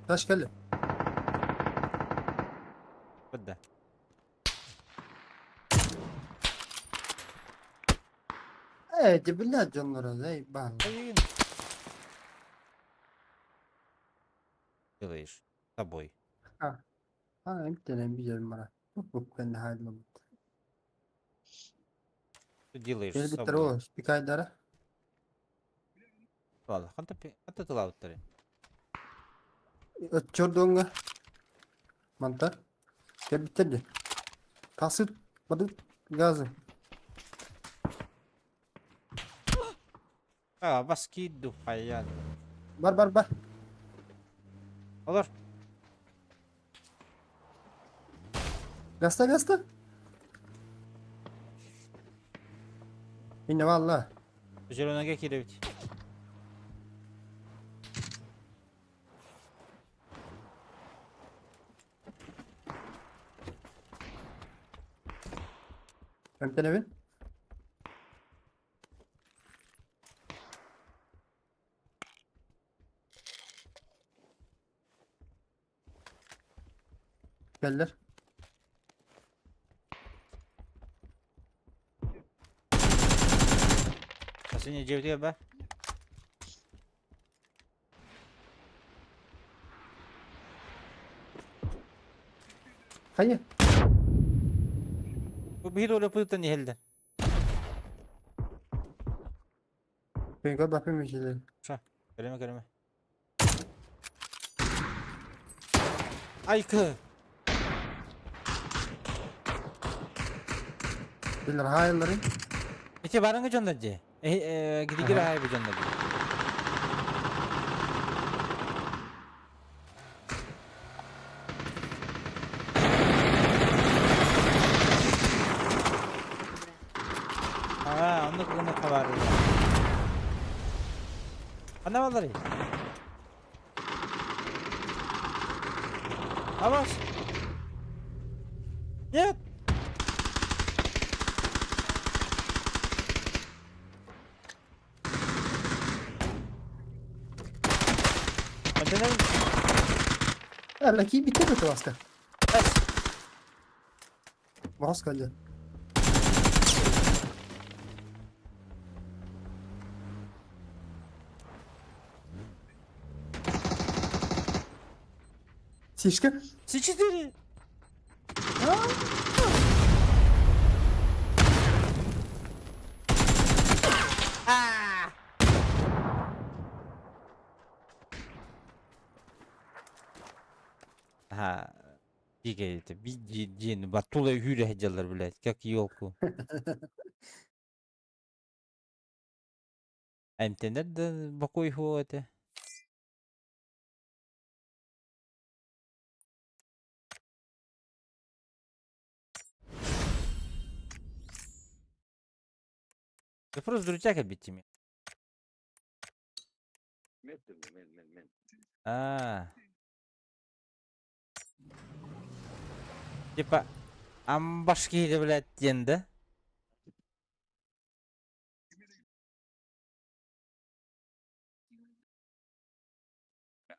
Таш кэллэ. Быдда. Ээ, дебилля дьонноро, эй, баал. Блин. Делаешь с тобой. А, эмтэнэн биэрим бара. Буп кэннэ хааллыбыт. Что делаешь с Кэлбиттэр собой? ол, пикайдара. Ладно, ханта тылабыттары. Өтчордуоҥҥа. Манта. Кэлбиттэр дии. Тахсыт, бадыт, газы. А, бас киирду, хайаан. Бар, бар, бар. Олор. Газта, газта. Инне валла. Зеленага киирэбит. Эмтэнэбин. Кэллэр. Последний дьиэбитигэр ба. Хайа? Бу биһи доля пытан иһэллэр. Пенка бапы мечелер. Кэлимэ кэлимэ. Айкы! Билэр хаайылларын. Ити барыңы дьоннор дии. Гидигир аайы бу дьоннор дии. Аа, оннук оннук хабаарыылар. Ханна балларый? Авас! Нет! Alla киирбиттэр да кылааска. Моҕус кэллэ. Сишка? С4! Ага. Диге это дин батула хүрэ дьаллар, блядь, как елку. Эмтэнэр да бокуй хуо это. Да просто друзья кэлбиттими. Аа. Типа амбаш киһитэ блядь диэн да?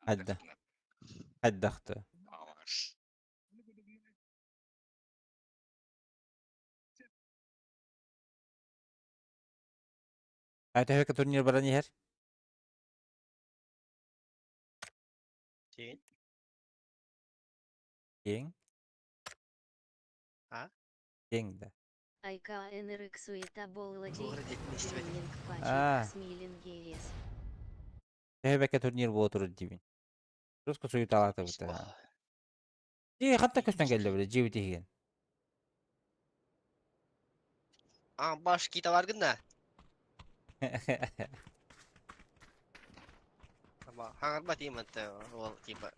Хайда. Хайдахты. Айта турнир баран иһэр. Тиэн. Киэҥ. А? Киэҥ да. АйКНРХ суета болла Туох эрэ диэтин истибэтим. Тренинг А. пачек Смилингерес. Төһө бэккэ турнир буола турар диибин. Руско суюталаатыбыт. Дии ханта көстөн кэллэ бile дьиэбит иһигэн. А, баш кита баргын да. Аба, хаҥарба тииммэт ол типа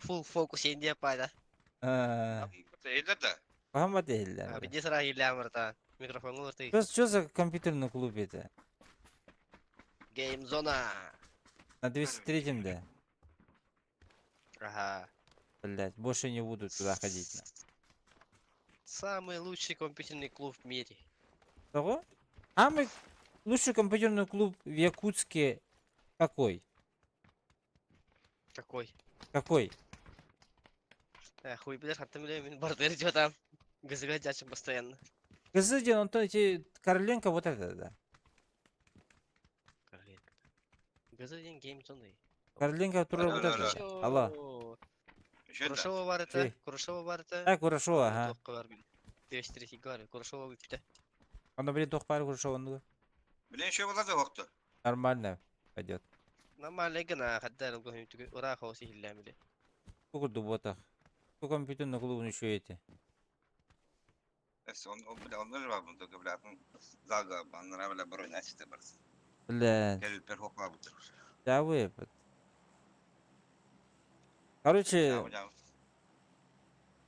full focus индия пайда. Эйлер да. Хаһан иһиллэр. Виде сара иһиллээн барта. Микрофоҥҥа олорто. Что, что за компьютерный клуб это? Гейм зона. На 203 да? Ага. Блять, больше не буду туда ходить. На. Самый лучший компьютерный клуб в мире. Того? Самый лучший компьютерный клуб в Якутске какой? Какой? Какой? Э, хуй билэр, хантан билиэй, мин бардыр там. Гызыга дячым постоянно. Гызыдин, он то эти Короленко вот это, да. Короленко. Гызыдин гейм зоны. Короленко тура вот это. Алло. Курашова бар это, Курашова бар это. А, Курашова, ага. 203 бар, Курашова выпита. Оно, блин, тох пар Курашова, ну. Блин, еще была да вахта. Нормально пойдет. Нормально гына, хаддар алгоһун түгү ура хоси хиллэмили. Сколько дуботах? Сколько компьютерных клубов еще эти? Он, он, бля, он наживал, только, бля, ну, зага, бля, бля, бронь, Бля. Да выпад. Короче...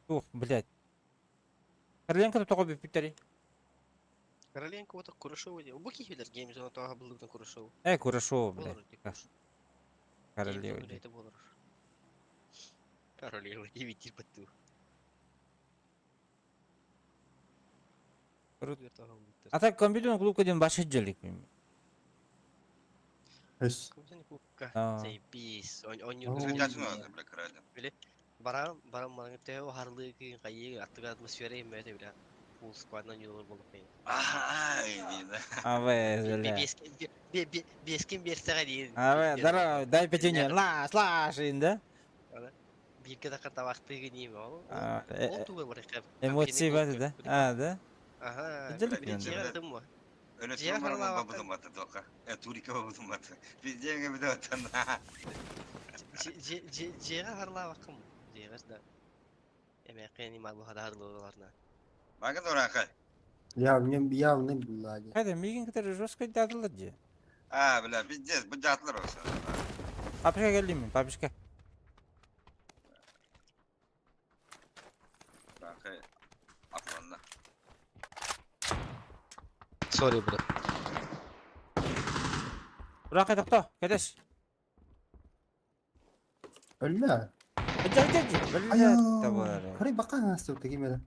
Ух, блядь. Короленко тоҕо бүппүттэри? Короленко вот Курашова дии. Бу киһилэр гейм зона тоҕо булдуктан Курашова. Э, Курашова, блядь. Королева. Это болор. Королева дии батту. А так компьютерный клубка диэн баша дьэлик мин. Эс. Компьютерный клубка. Заебись. Он Оо. не Баран баран баран төһө уһарлыы хайыы аттыгар атмосфера иһиммэт бля. Фул сквадна ньуолар болук. Ай, диэн. Абы, бля. Биэскин биэрсэҕэ диир. Абы, здорово, дай пятюню. Лаш, лаш, да? Бииргэ да табахтыгы ниим ол. А, Ол туга бар Эмоции бар, да? А, да? Ага. Делик Били мен. дьиэҕэр ытым мо. Өлө Дьиэҕэр турмар харалаабакка. бабытым баты тока. Э, турика бабытым баты. Пиздеҥе бит оттан. Дьиэҕэр харалаабаккын. Дьиэҕэр да. Эмээххин имал бухадаарлууларна. Бага дуракай. Явно, явно булла. Хайда, мигин который жестко дадылар же. А, бля, пиздец, бу дьатлар olsa. Папишка келдим мен, папишка. Дуракай. Атланна. Sorry bro. Дуракай тохто, кедеш. Өллө. Жа, жа, жа. Бля, Айо. табар. Карай бакан астыр тегимеде.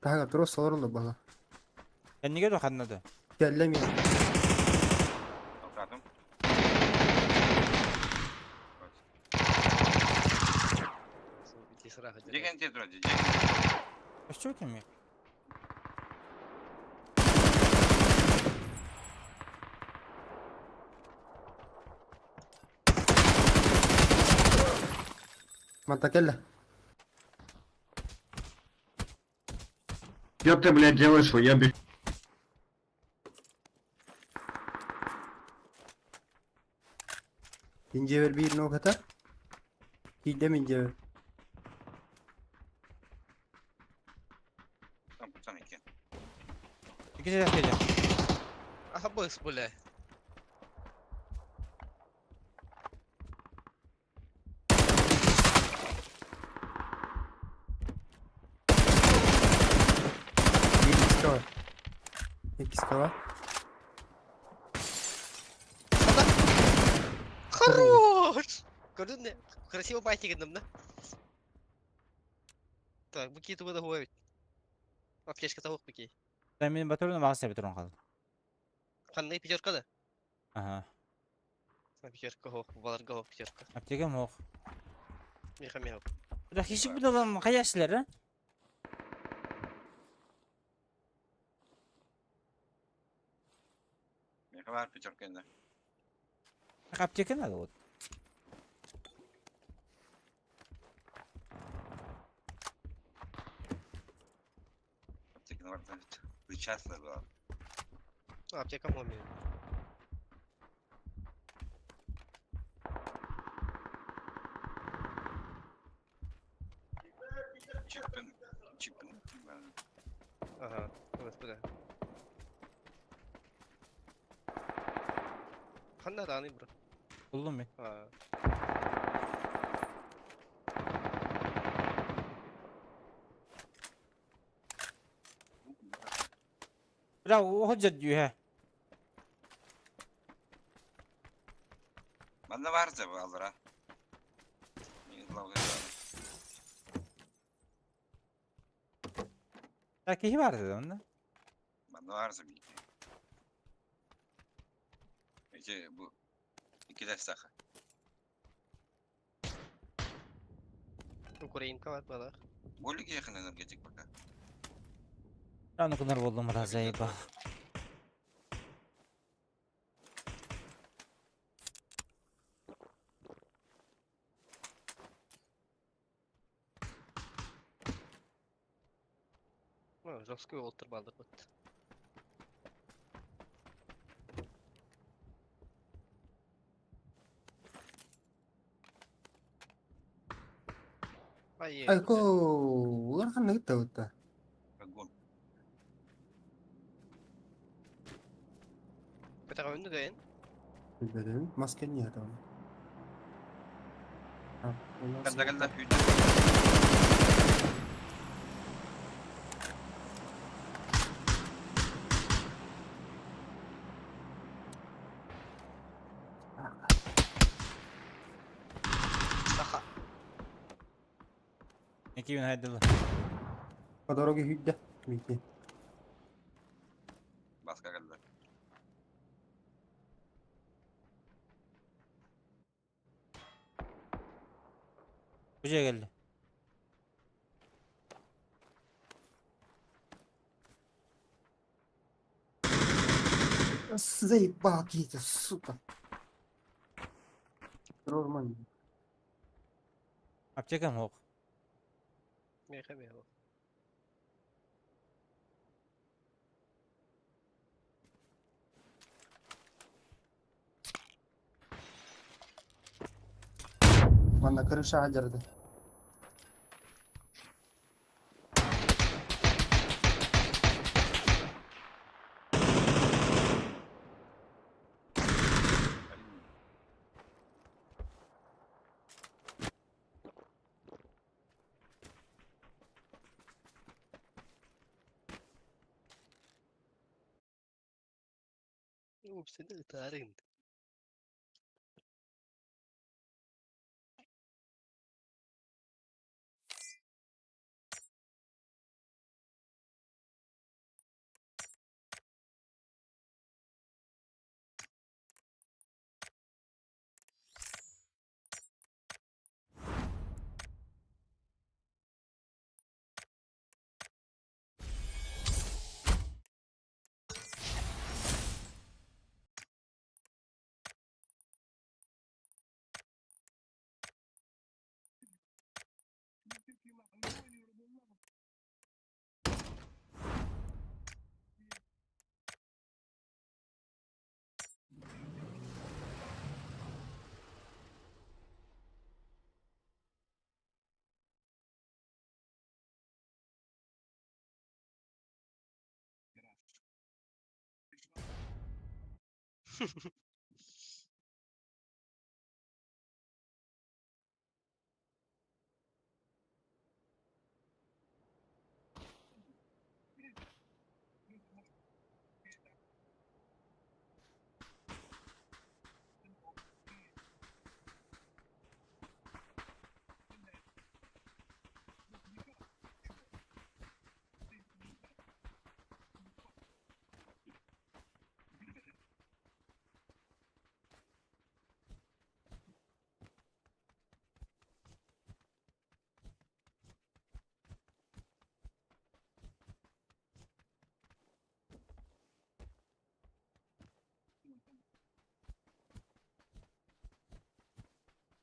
Тага туру солорун бала. Энниге до ханнады. Келлеми. Токатым. Деген те тура, деген. Что это ми? Манта келле. Что ты, блядь, делаешь, уебище? Инжевер бир ноката. Хидем инжевер. Там пацан екен. Икки жақ келе. Аха быс бля. Bir ikisi var. İkisi var. Хорош! Көрдүн не? Красиво байтик гынным да. Так, бу ки туга да хуй. Аптечка тавык бу ки. Мен мен батырын мага себеп турган калды. Кандай пятерка да? Ага. Пятерка хок, баларга хок пятерка. Аптека мох. Меха меха. Бирок хишик бит адам каяшылар, а? Меха бар пятерка енді. Аптека надо вот. Аптеканы бар. Участвовал была. Аптека моми. Чиппин. Чиппин. Ага, господи. Ханна даны бро. Булдум мен. А. Бирок охо жа. Манда бар деп алдыра. Так кихи бар деди онда. Манда бар деп. Эти бу iki дәстәхе. Украинка бар бала. Болик yakın энергетик пока. Аны кынар болдум разайба. Ну, жесткий олтыр балдыр бит. Ай, Айко, улар ханна гитте бутта. Огонь. Бетага өнді гайын. Билбедим. Маска не там. Калда калда. Саха. Эки күн хайдылы. По дороге хидде. Мити. Баска калда. Бу дьиэ кэллэ. Заебал какие-то, сука. Нормально. Аптекам суох. Миэхэ эмиэ суох. Манна крыша дьарды. Упсыны ытаарыҥ.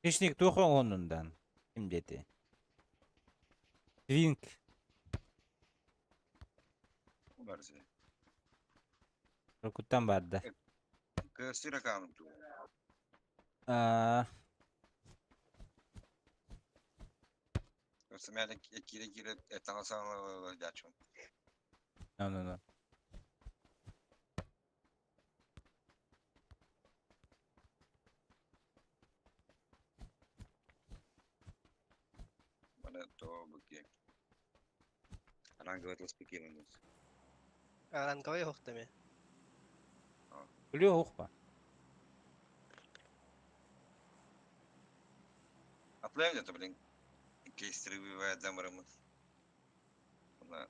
Хищник туох оҥоһуннундан? Ким диэти? Твинк. Барсы. Уруккуттан баарда. Кыастыра каамын туу. Аа, Кырсымяна кире-кире таҥасаҥ дячун. no, no, no. Мана то быке. Ранговый ласпекин. Ранговый суох да эмиэ. Күлүө суох ба? Аплайм где-то, блин. Кейстеры выбивает замырымы. Она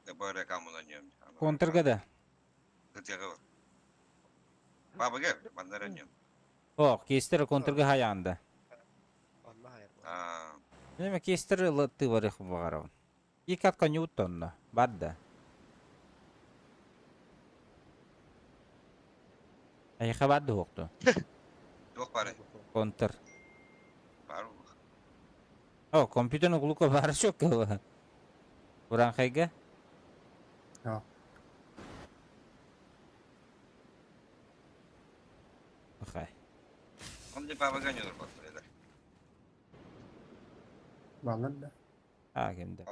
добавляя каму на нем. Контрга да. Бабыга, бандара нем. Ох, кейстер контрга хаянда. Онно хайар. А, Неме кейстер лытты барых баҕарабын. Икатка ньуут онно. Бар да. Эйиэхэ баар да суох дуо? Туох бары. Контр. Бар. О, компьютерный кулука баар суох кыһыла. Ураанхайга? Ja. Окей. Он не бабыга не нурбаттыр. Баллар да. А, кимде?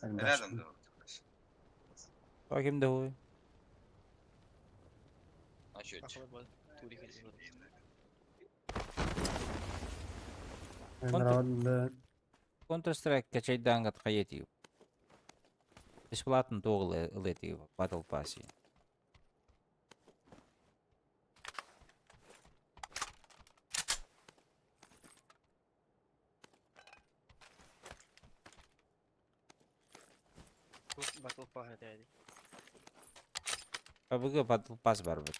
Рядом да. О, кимде хуй? А чё? Counter Strike качайдаангат хайетип. Бесплатно туох ылетип Battle Pass. Battle Pass этэ PUBG Battle Pass барбыт.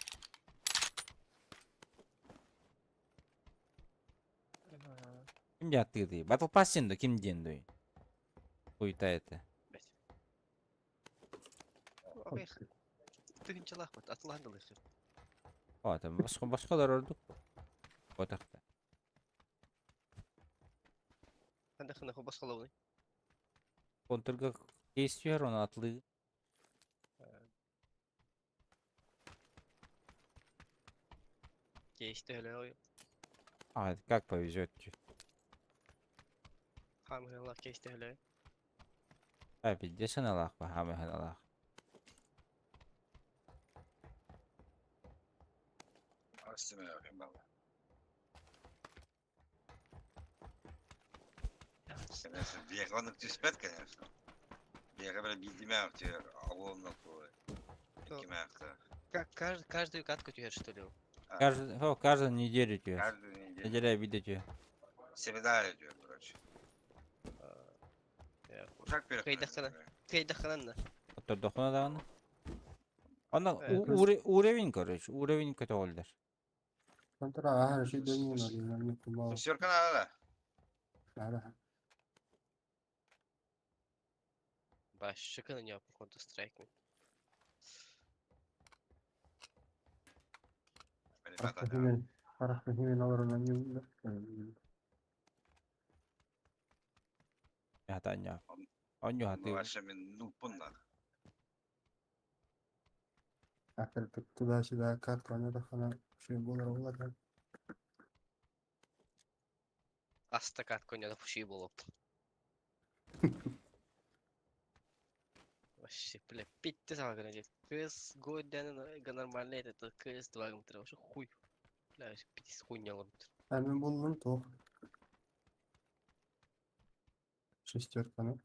Ким Ким диэн Battle Pass диэн ким диэн дуй? Хуйта это. Тыһыынчалаахпыт, атылаан да ылыаххын. О, там босхолор ордук. Отахта. Ханна хана босхолобуный. Контрга кейс түһэр, оны атлыы. Кейс төһөлөө. А, как повезет. Хамыһалаах кейс төһөлөө. А, пиздец аналаах, хамыһаналаах. Конечно, биэҕэ түспэт, конечно. Биэҕэ бile биирдимээх түһэр, аҕуонна куой. Иккимээхтэ. Как каждую катку түһэр, что ли? Каждый, о, каждую неделю түһэр. Каждую неделю. Неделя виде түһэр. Семинар түһэр, короче. Ушак перед. Кайдахана. Кайдахананна. Оттордохуна даҕаны. Онно уровень, короче, уровень көтөҕүллэр. Контра аһар ши дөнья на кумал. Шестерка надо. Да. Башшыкын у него походу страйк. Харах химен алар на не. Хатанья. Онню хаты. Ваша мен нупунна. Ахыр туда-сюда карту аны да хана ши болар олар. Аста катку у него пуши было. Вообще, бля, пить ты сам говорит. КС год нормально это КС 2 гымтыр. Вообще хуй. Бля, пить хуйня ломтыр. А мен булдум тох. Шестерка, ну.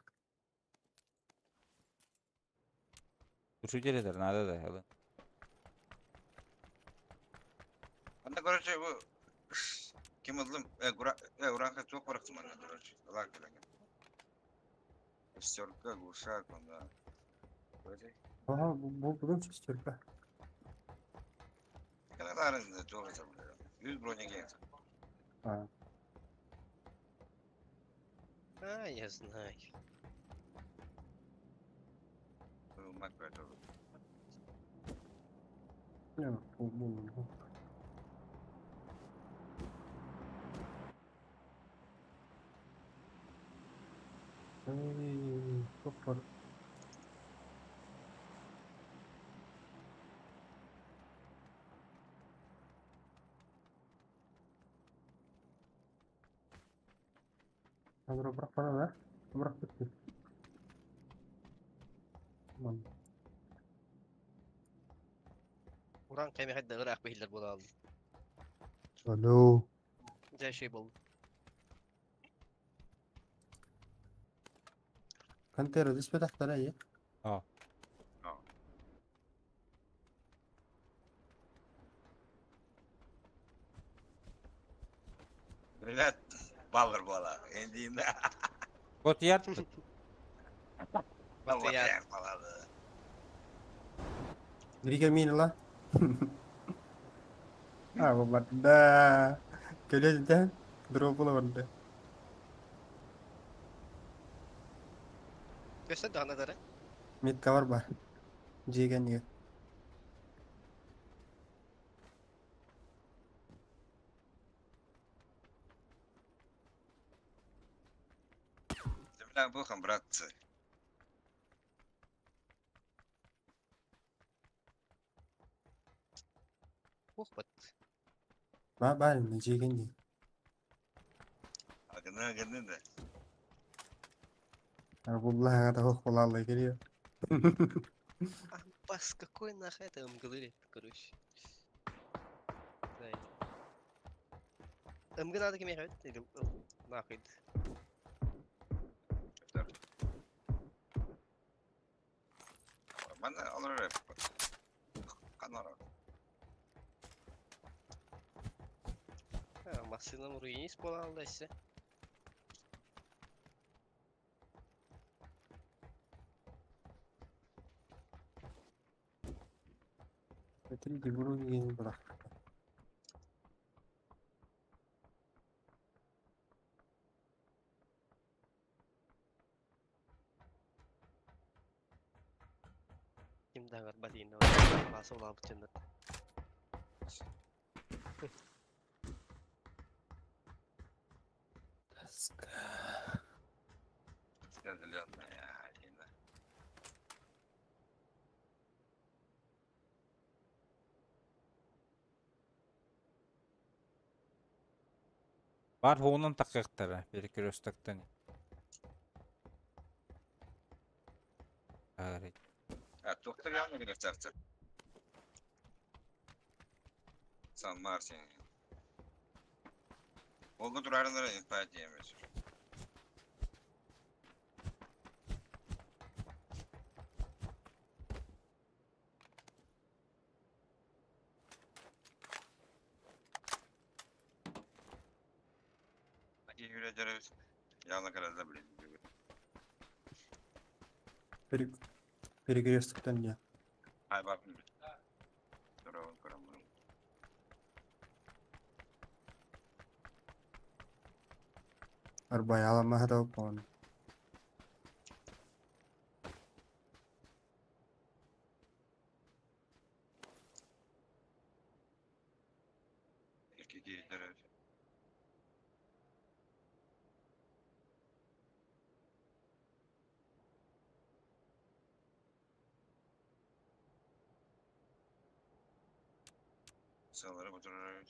Слушатель надо да. Анда, короче, бу ким ыллым? Уранка çok bıraktım анда, короче. Лак билеген. Шестерка, глушак, онда. Короче, Ага, булдум шестерка. Каналарында çok azam. 100 броня. А, А, я знаю. Мак бер. не, булдум. Эй, топор. Надо брак пора, да? Брак бітті. Ман. Уран кайме хадда ыраах бихиллер була алды. Алло. Жай шей болду. Кантера түспө тахтара, е? А. Привет, балыр бала. Энди Вот я. Вот я. балады. Грига мин ла. А, банда. Келе дроп була барда. Көстө да дары. Метка бар бар. Жеген не. Земля бухом, братцы. Ух, бат. Ба бар не жеген не. Агына агына да. А булла да хох була алла келиyor. А, бас, какой нахуй это МГЛ, короче. МГ надо кем ехать? Или нахуй. Мен алыр Канара. А, машина руинис була алды ise. Три буру деген бірақ. Улаабыт дьоннор. Тоска. Зеленая Алина. Бар хоҕунан таххыахтара перекрёстоктан. Аарый. А, туохта явно красавцы. Сан Мартин. Волга турарынара инфа диэмэс. Юрия Явно гораздо блин. Перекрёстоктан не. Ай, бап. Здорово, здорово. Арбаяла махатал пон. Икки киирдер. Сылары бұтырыр.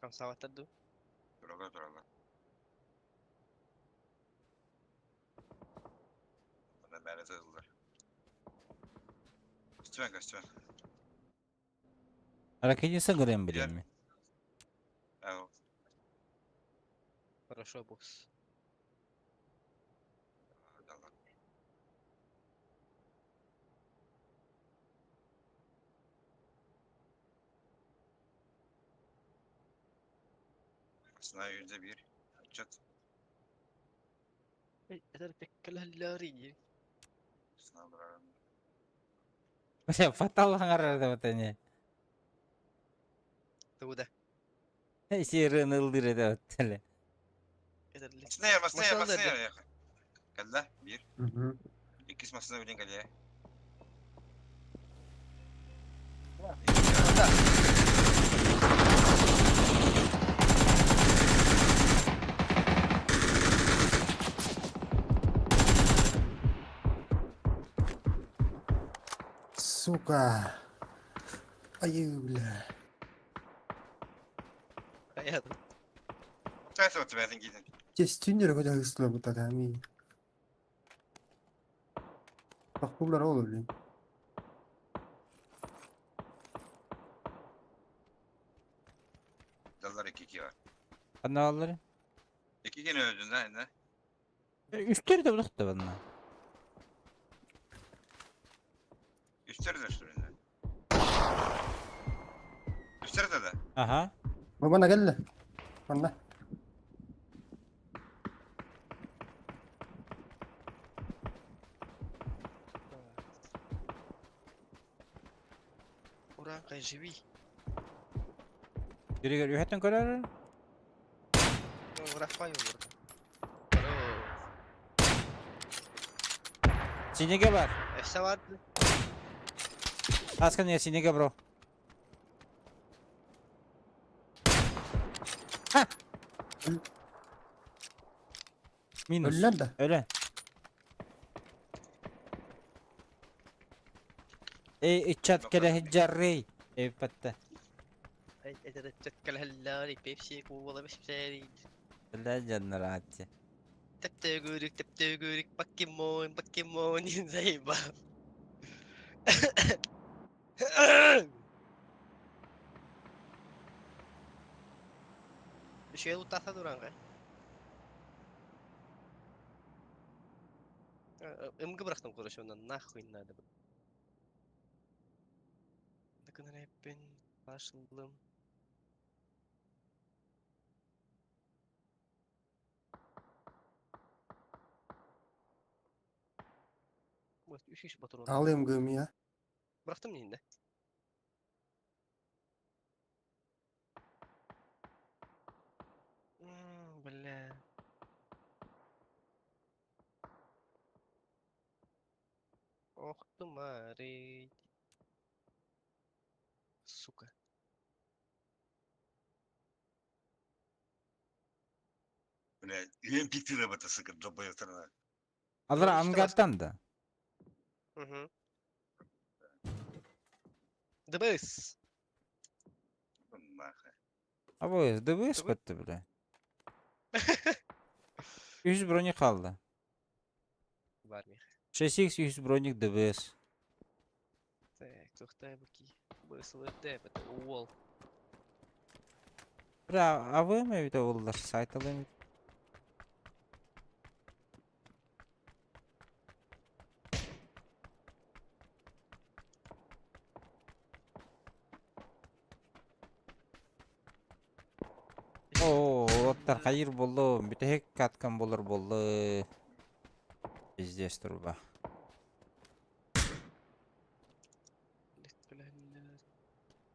Хамсаабаттар дуу? Туралар, туралар. Bana bäri sızılır. Көстүмэн, көстүмэн. Ракетница көрөн билемми. Ау. Хорошо, бокс. Далар. Sınav %1. Чет. Этэр пеккэлэллэри. Sınav durarım. Бля, фатал хаҥарар да батане. Тууда. Сирен ылдыр да баттале. Этэр Сынайыр, масынайыр, Масалда масынайыр. Кэллэ, bir. Мгм. Иккис масына билин кэлиэ. Сука. Ай, бля. Хайа. Чайсы вот бэйэтин киитин. Тестүннер хотя хыстыла бу татами. Бакулар ол, блин. Даллар 2-2 бар. Аналары. 2 gene öldün lan ne? Үстер да булах да банна. Üstleri de üstlerinde. Üstleri de de. Аха. Бабана келді. Манна. Ураанхай живи. Жүрегер үһәттен көрөр. Урахпай олорду. Здорово. Синеге бар. Өссө барды. Аскан я синеге бро. Ха! Минус. Өллән да. Өлө. Эй, ичат келе жаррей. Эй, патта. Этэр пеккэлэллэри пепси куула бэсэри. Бля, жаннар атчы. Тэптэгүрүк тэптэгүрүк покемон покемон заебал. Үчүгэй утааса тураанхай. МГ бырахтым, короче, онно нахуй надо. Дыкын башлым. Вот, үш патрон. Алым гымия. Бырахтым нинде. Бля. Ох ты марить. Сука. Бля, МП это, сука, долбоёб. Аллар ангартан да. Угу. ДБС. Нахуй. А bu ДБС бітті, бля. 100 броник қалды. Бар мих. 6x 100 броник ДБС. Так, тухтай буки. БСЛД, это уол. Бля, а вы мы это олар сайт алайм. О, оттар хайыр болду. Бүтехек каткан болор болду. Пиздец труба.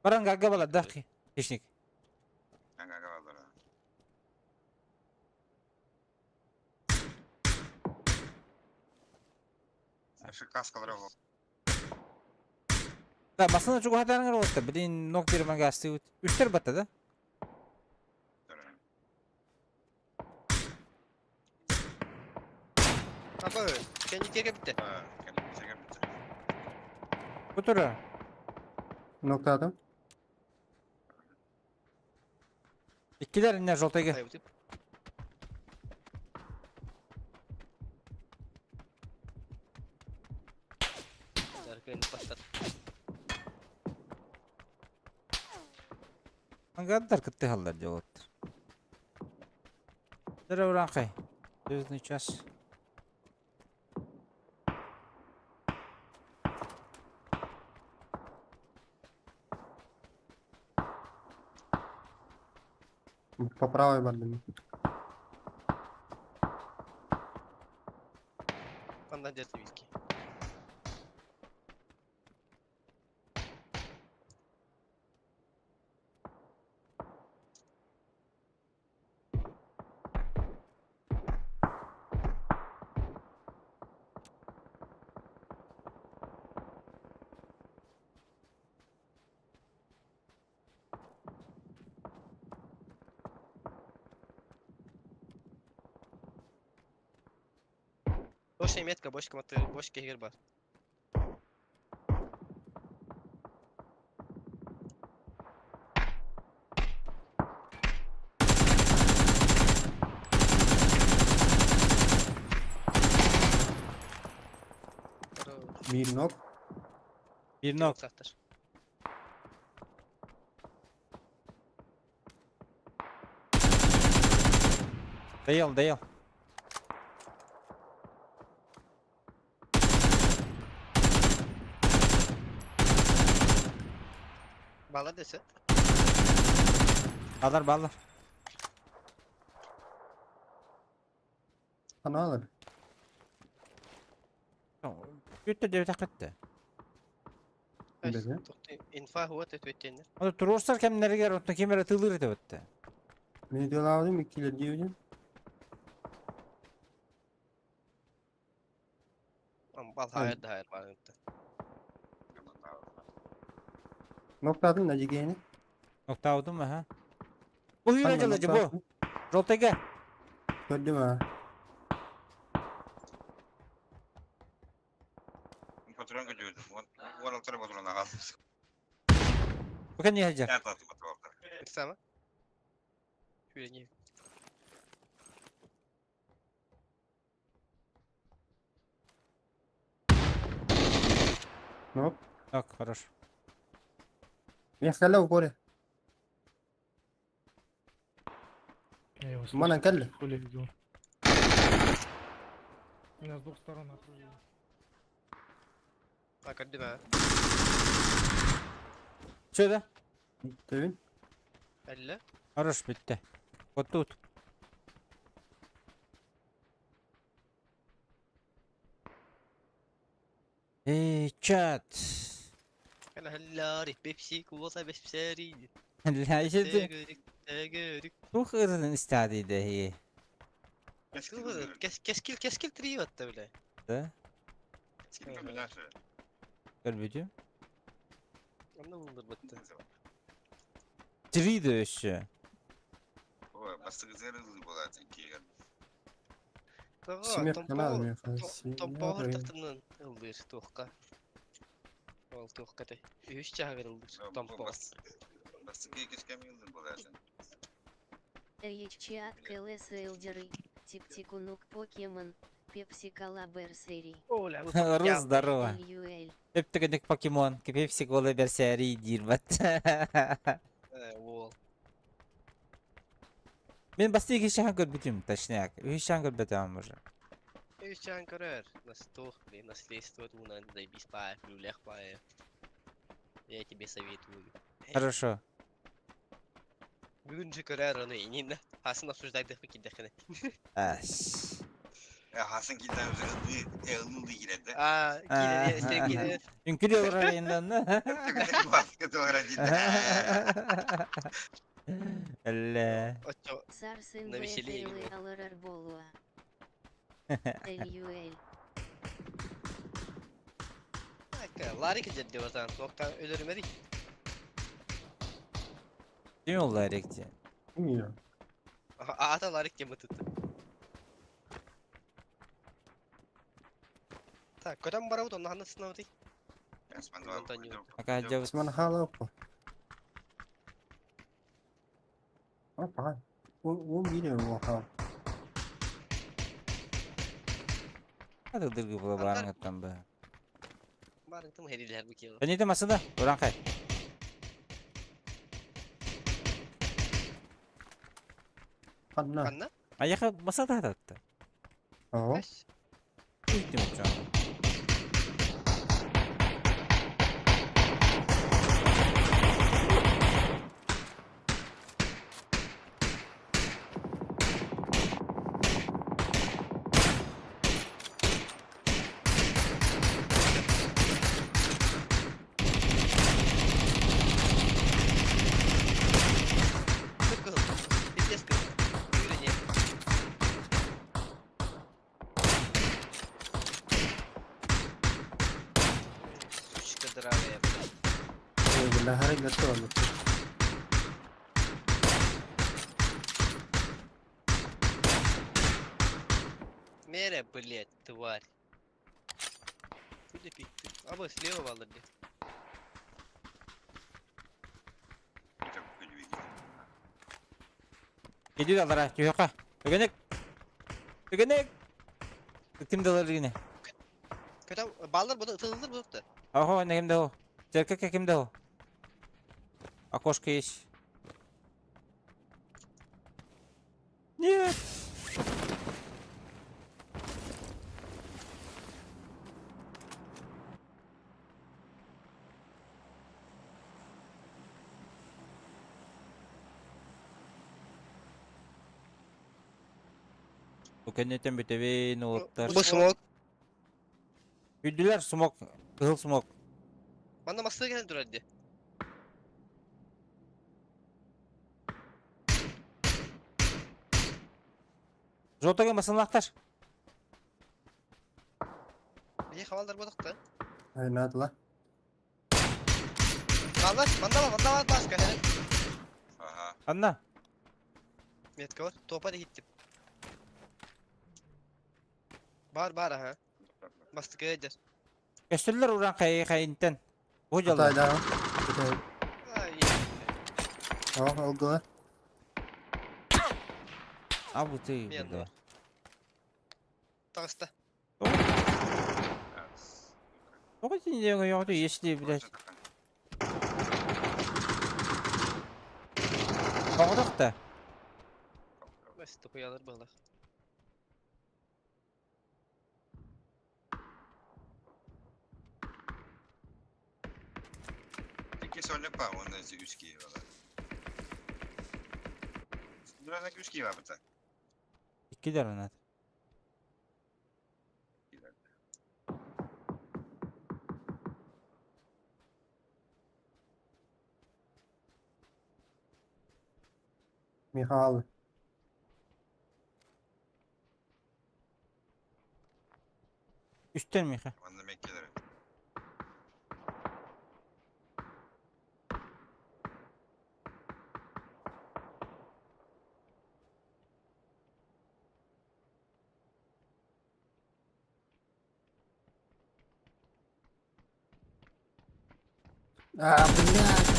Баран гага бала дахи. Хищник. Ага, ага, Саша каскалар ол. Да, басына чугу хатарыңар болду. Блин, нок бир мага асты. Үстер батта да? Аба, kendi kere bitti. Бу тура. Ноктадым. Иккилер инне жолтайга. Ай, бутып. Жаркын бастат. Ангардар кытты халлар деп Дыра уранкай. Звездный час. По правой бардым. Андан дерти виски. Boş метка, boş кыматы, boş кегер бар. Bir nok. Bir нок. Сахтар. Даял, даял. Бала десе. Алар балар. Ана алыр. Бүттө деп такытты. Беге. Инфа хуа төтөттенер. Аны турурсар кемнерге отто кемере тылыр деп өттү. Ne diyorlar değil mi? İkiler diyor. Бал хайр да хайр бар. Ноктадым да жигени. Ноктаудум аха. Бу үйрө жылы бу. Жолтайга. Көрдүм ha. Патрон көтүрдүм. Вон алтар патрон ага. Бу кенне хажар. Ят аты патрон. Сама. Хүрени. Нок. Так, хорошо. Мен коре. Я его Манан слышу. келли. Хули видел. Меня с двух сторон окружили. А, көрдүм аа. Что да? Тэбин. Әллә? Хорош bitti. Вот тут. Эй, чат. Кана хәлләри, Пепси, кола, бепсәри. لا جد Тәгәрик, тәгәрик. Тух ырын истәди дә хи. Кәскил, кәскил три атта белә. Да? Көрбүтүм. Анда булдыр битте. Три да өссө. Ой, бастығы зәрі болады кейген. Тага, Смех канал томпо, мен. томпо тахтынан ылдыр туохка. Ол туохка те. Үш чагыр ылдыр томпо. Бастығы кешкем елдір болады. Чат КЛС Элдеры, Типтикунук Покемон, Пепси Кола Берсери, Оля, Рус, здорово. LUL. Өптігіндік покемон, пепси кола берсәри дир бат. Ол. Мен басты екі шахан көрбүтүм, точняк. Үш шахан көрбөтөм уже. Үш чагын көрөр. Настух, блин, наследство туна, заебись пая, люлях пая. Я тебе советую. Хорошо. Бүгүн же көрөр аны инин. Хасын обсуждать кидехне. Ас. Хасын килден өзі ылды келеді. А, киде, сен киде. Үңкүле урар енді. Басқы тоғыра дейді. Әллә. Очо, Сарсен На веселее БФЛ видно. Аларар Болуа. LUL. Ларик жерде базан, тоқтан өлөрмедик. Ким ол Ларик те? Bilmiyorum. Ата Ларик кем бытыты. Так, көтөн барабыт, онна ханна сынабыт. Ака жабыт. Осман hala опа. Опа. Ол видео оха. Ады дыргы була барыңыттан ба. Барың тым херилер бу киеле. Әнете масында, ураңкай. Ханна. Ханна? Аяqa масада ататты. Ого. Үйтім жан. Кызыл. Пиздец кызыл. Или нет? Сучка драная, блядь. Бля, харай готово. Меря, блядь, тварь. Куда пик ты? А вот слева валили. Кеди алара, түйөкка. Өгенек. Өгенек. Ким далар гине? Көтө баллар буду ытылдыр буду. Ого, не ким дал? Жерке ким дал? Окошко есть. Нет. Бу кэннитен бүтебин уоттар. Бу смок. Үйдүлэр смок, кызыл смок. Манда масты келен турар ди. Жотага масынлактар. Бие хавалдар бодукта. Ай, надо ла. Баллар, манда бар, манда бар баска. Ага. Анна. Метка бар. Топа да хиттип. Бар бар аха. Басты келдер. Көстүлөр уран кай кайынтен. Бу жолу. Атай да. Ай. Ого, алгыла. А бу ты. Мен бля. бар. Тагыста. Тоҕо син диэн если, блядь. Тоҕотох да. Басты хуялар балар. сольник баар уонна үс киһи баар. Дурана үс киһи баар быта. Икки дөрөнат. Михаил. Үстэн Миха. Манна меккелere. А, блядь.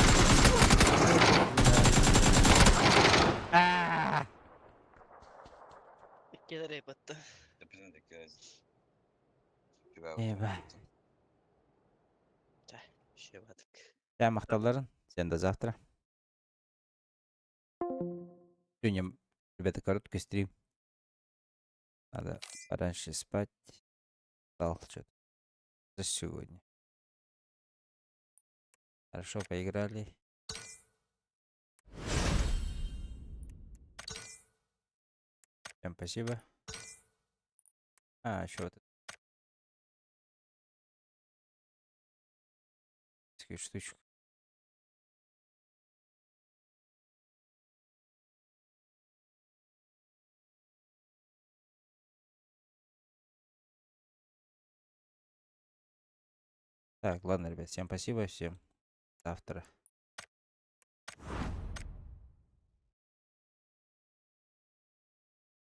Аа! Иккилэр эйбатта. Эба. Шебадык. Я махталларын. Всем до завтра. Сегодня, ребята, короткий стрим. Надо пораньше спать. Стал что-то. За сегодня. Хорошо поиграли. Всем спасибо. А, еще вот эту штучку. Так, ладно, ребят, всем спасибо, всем завтра.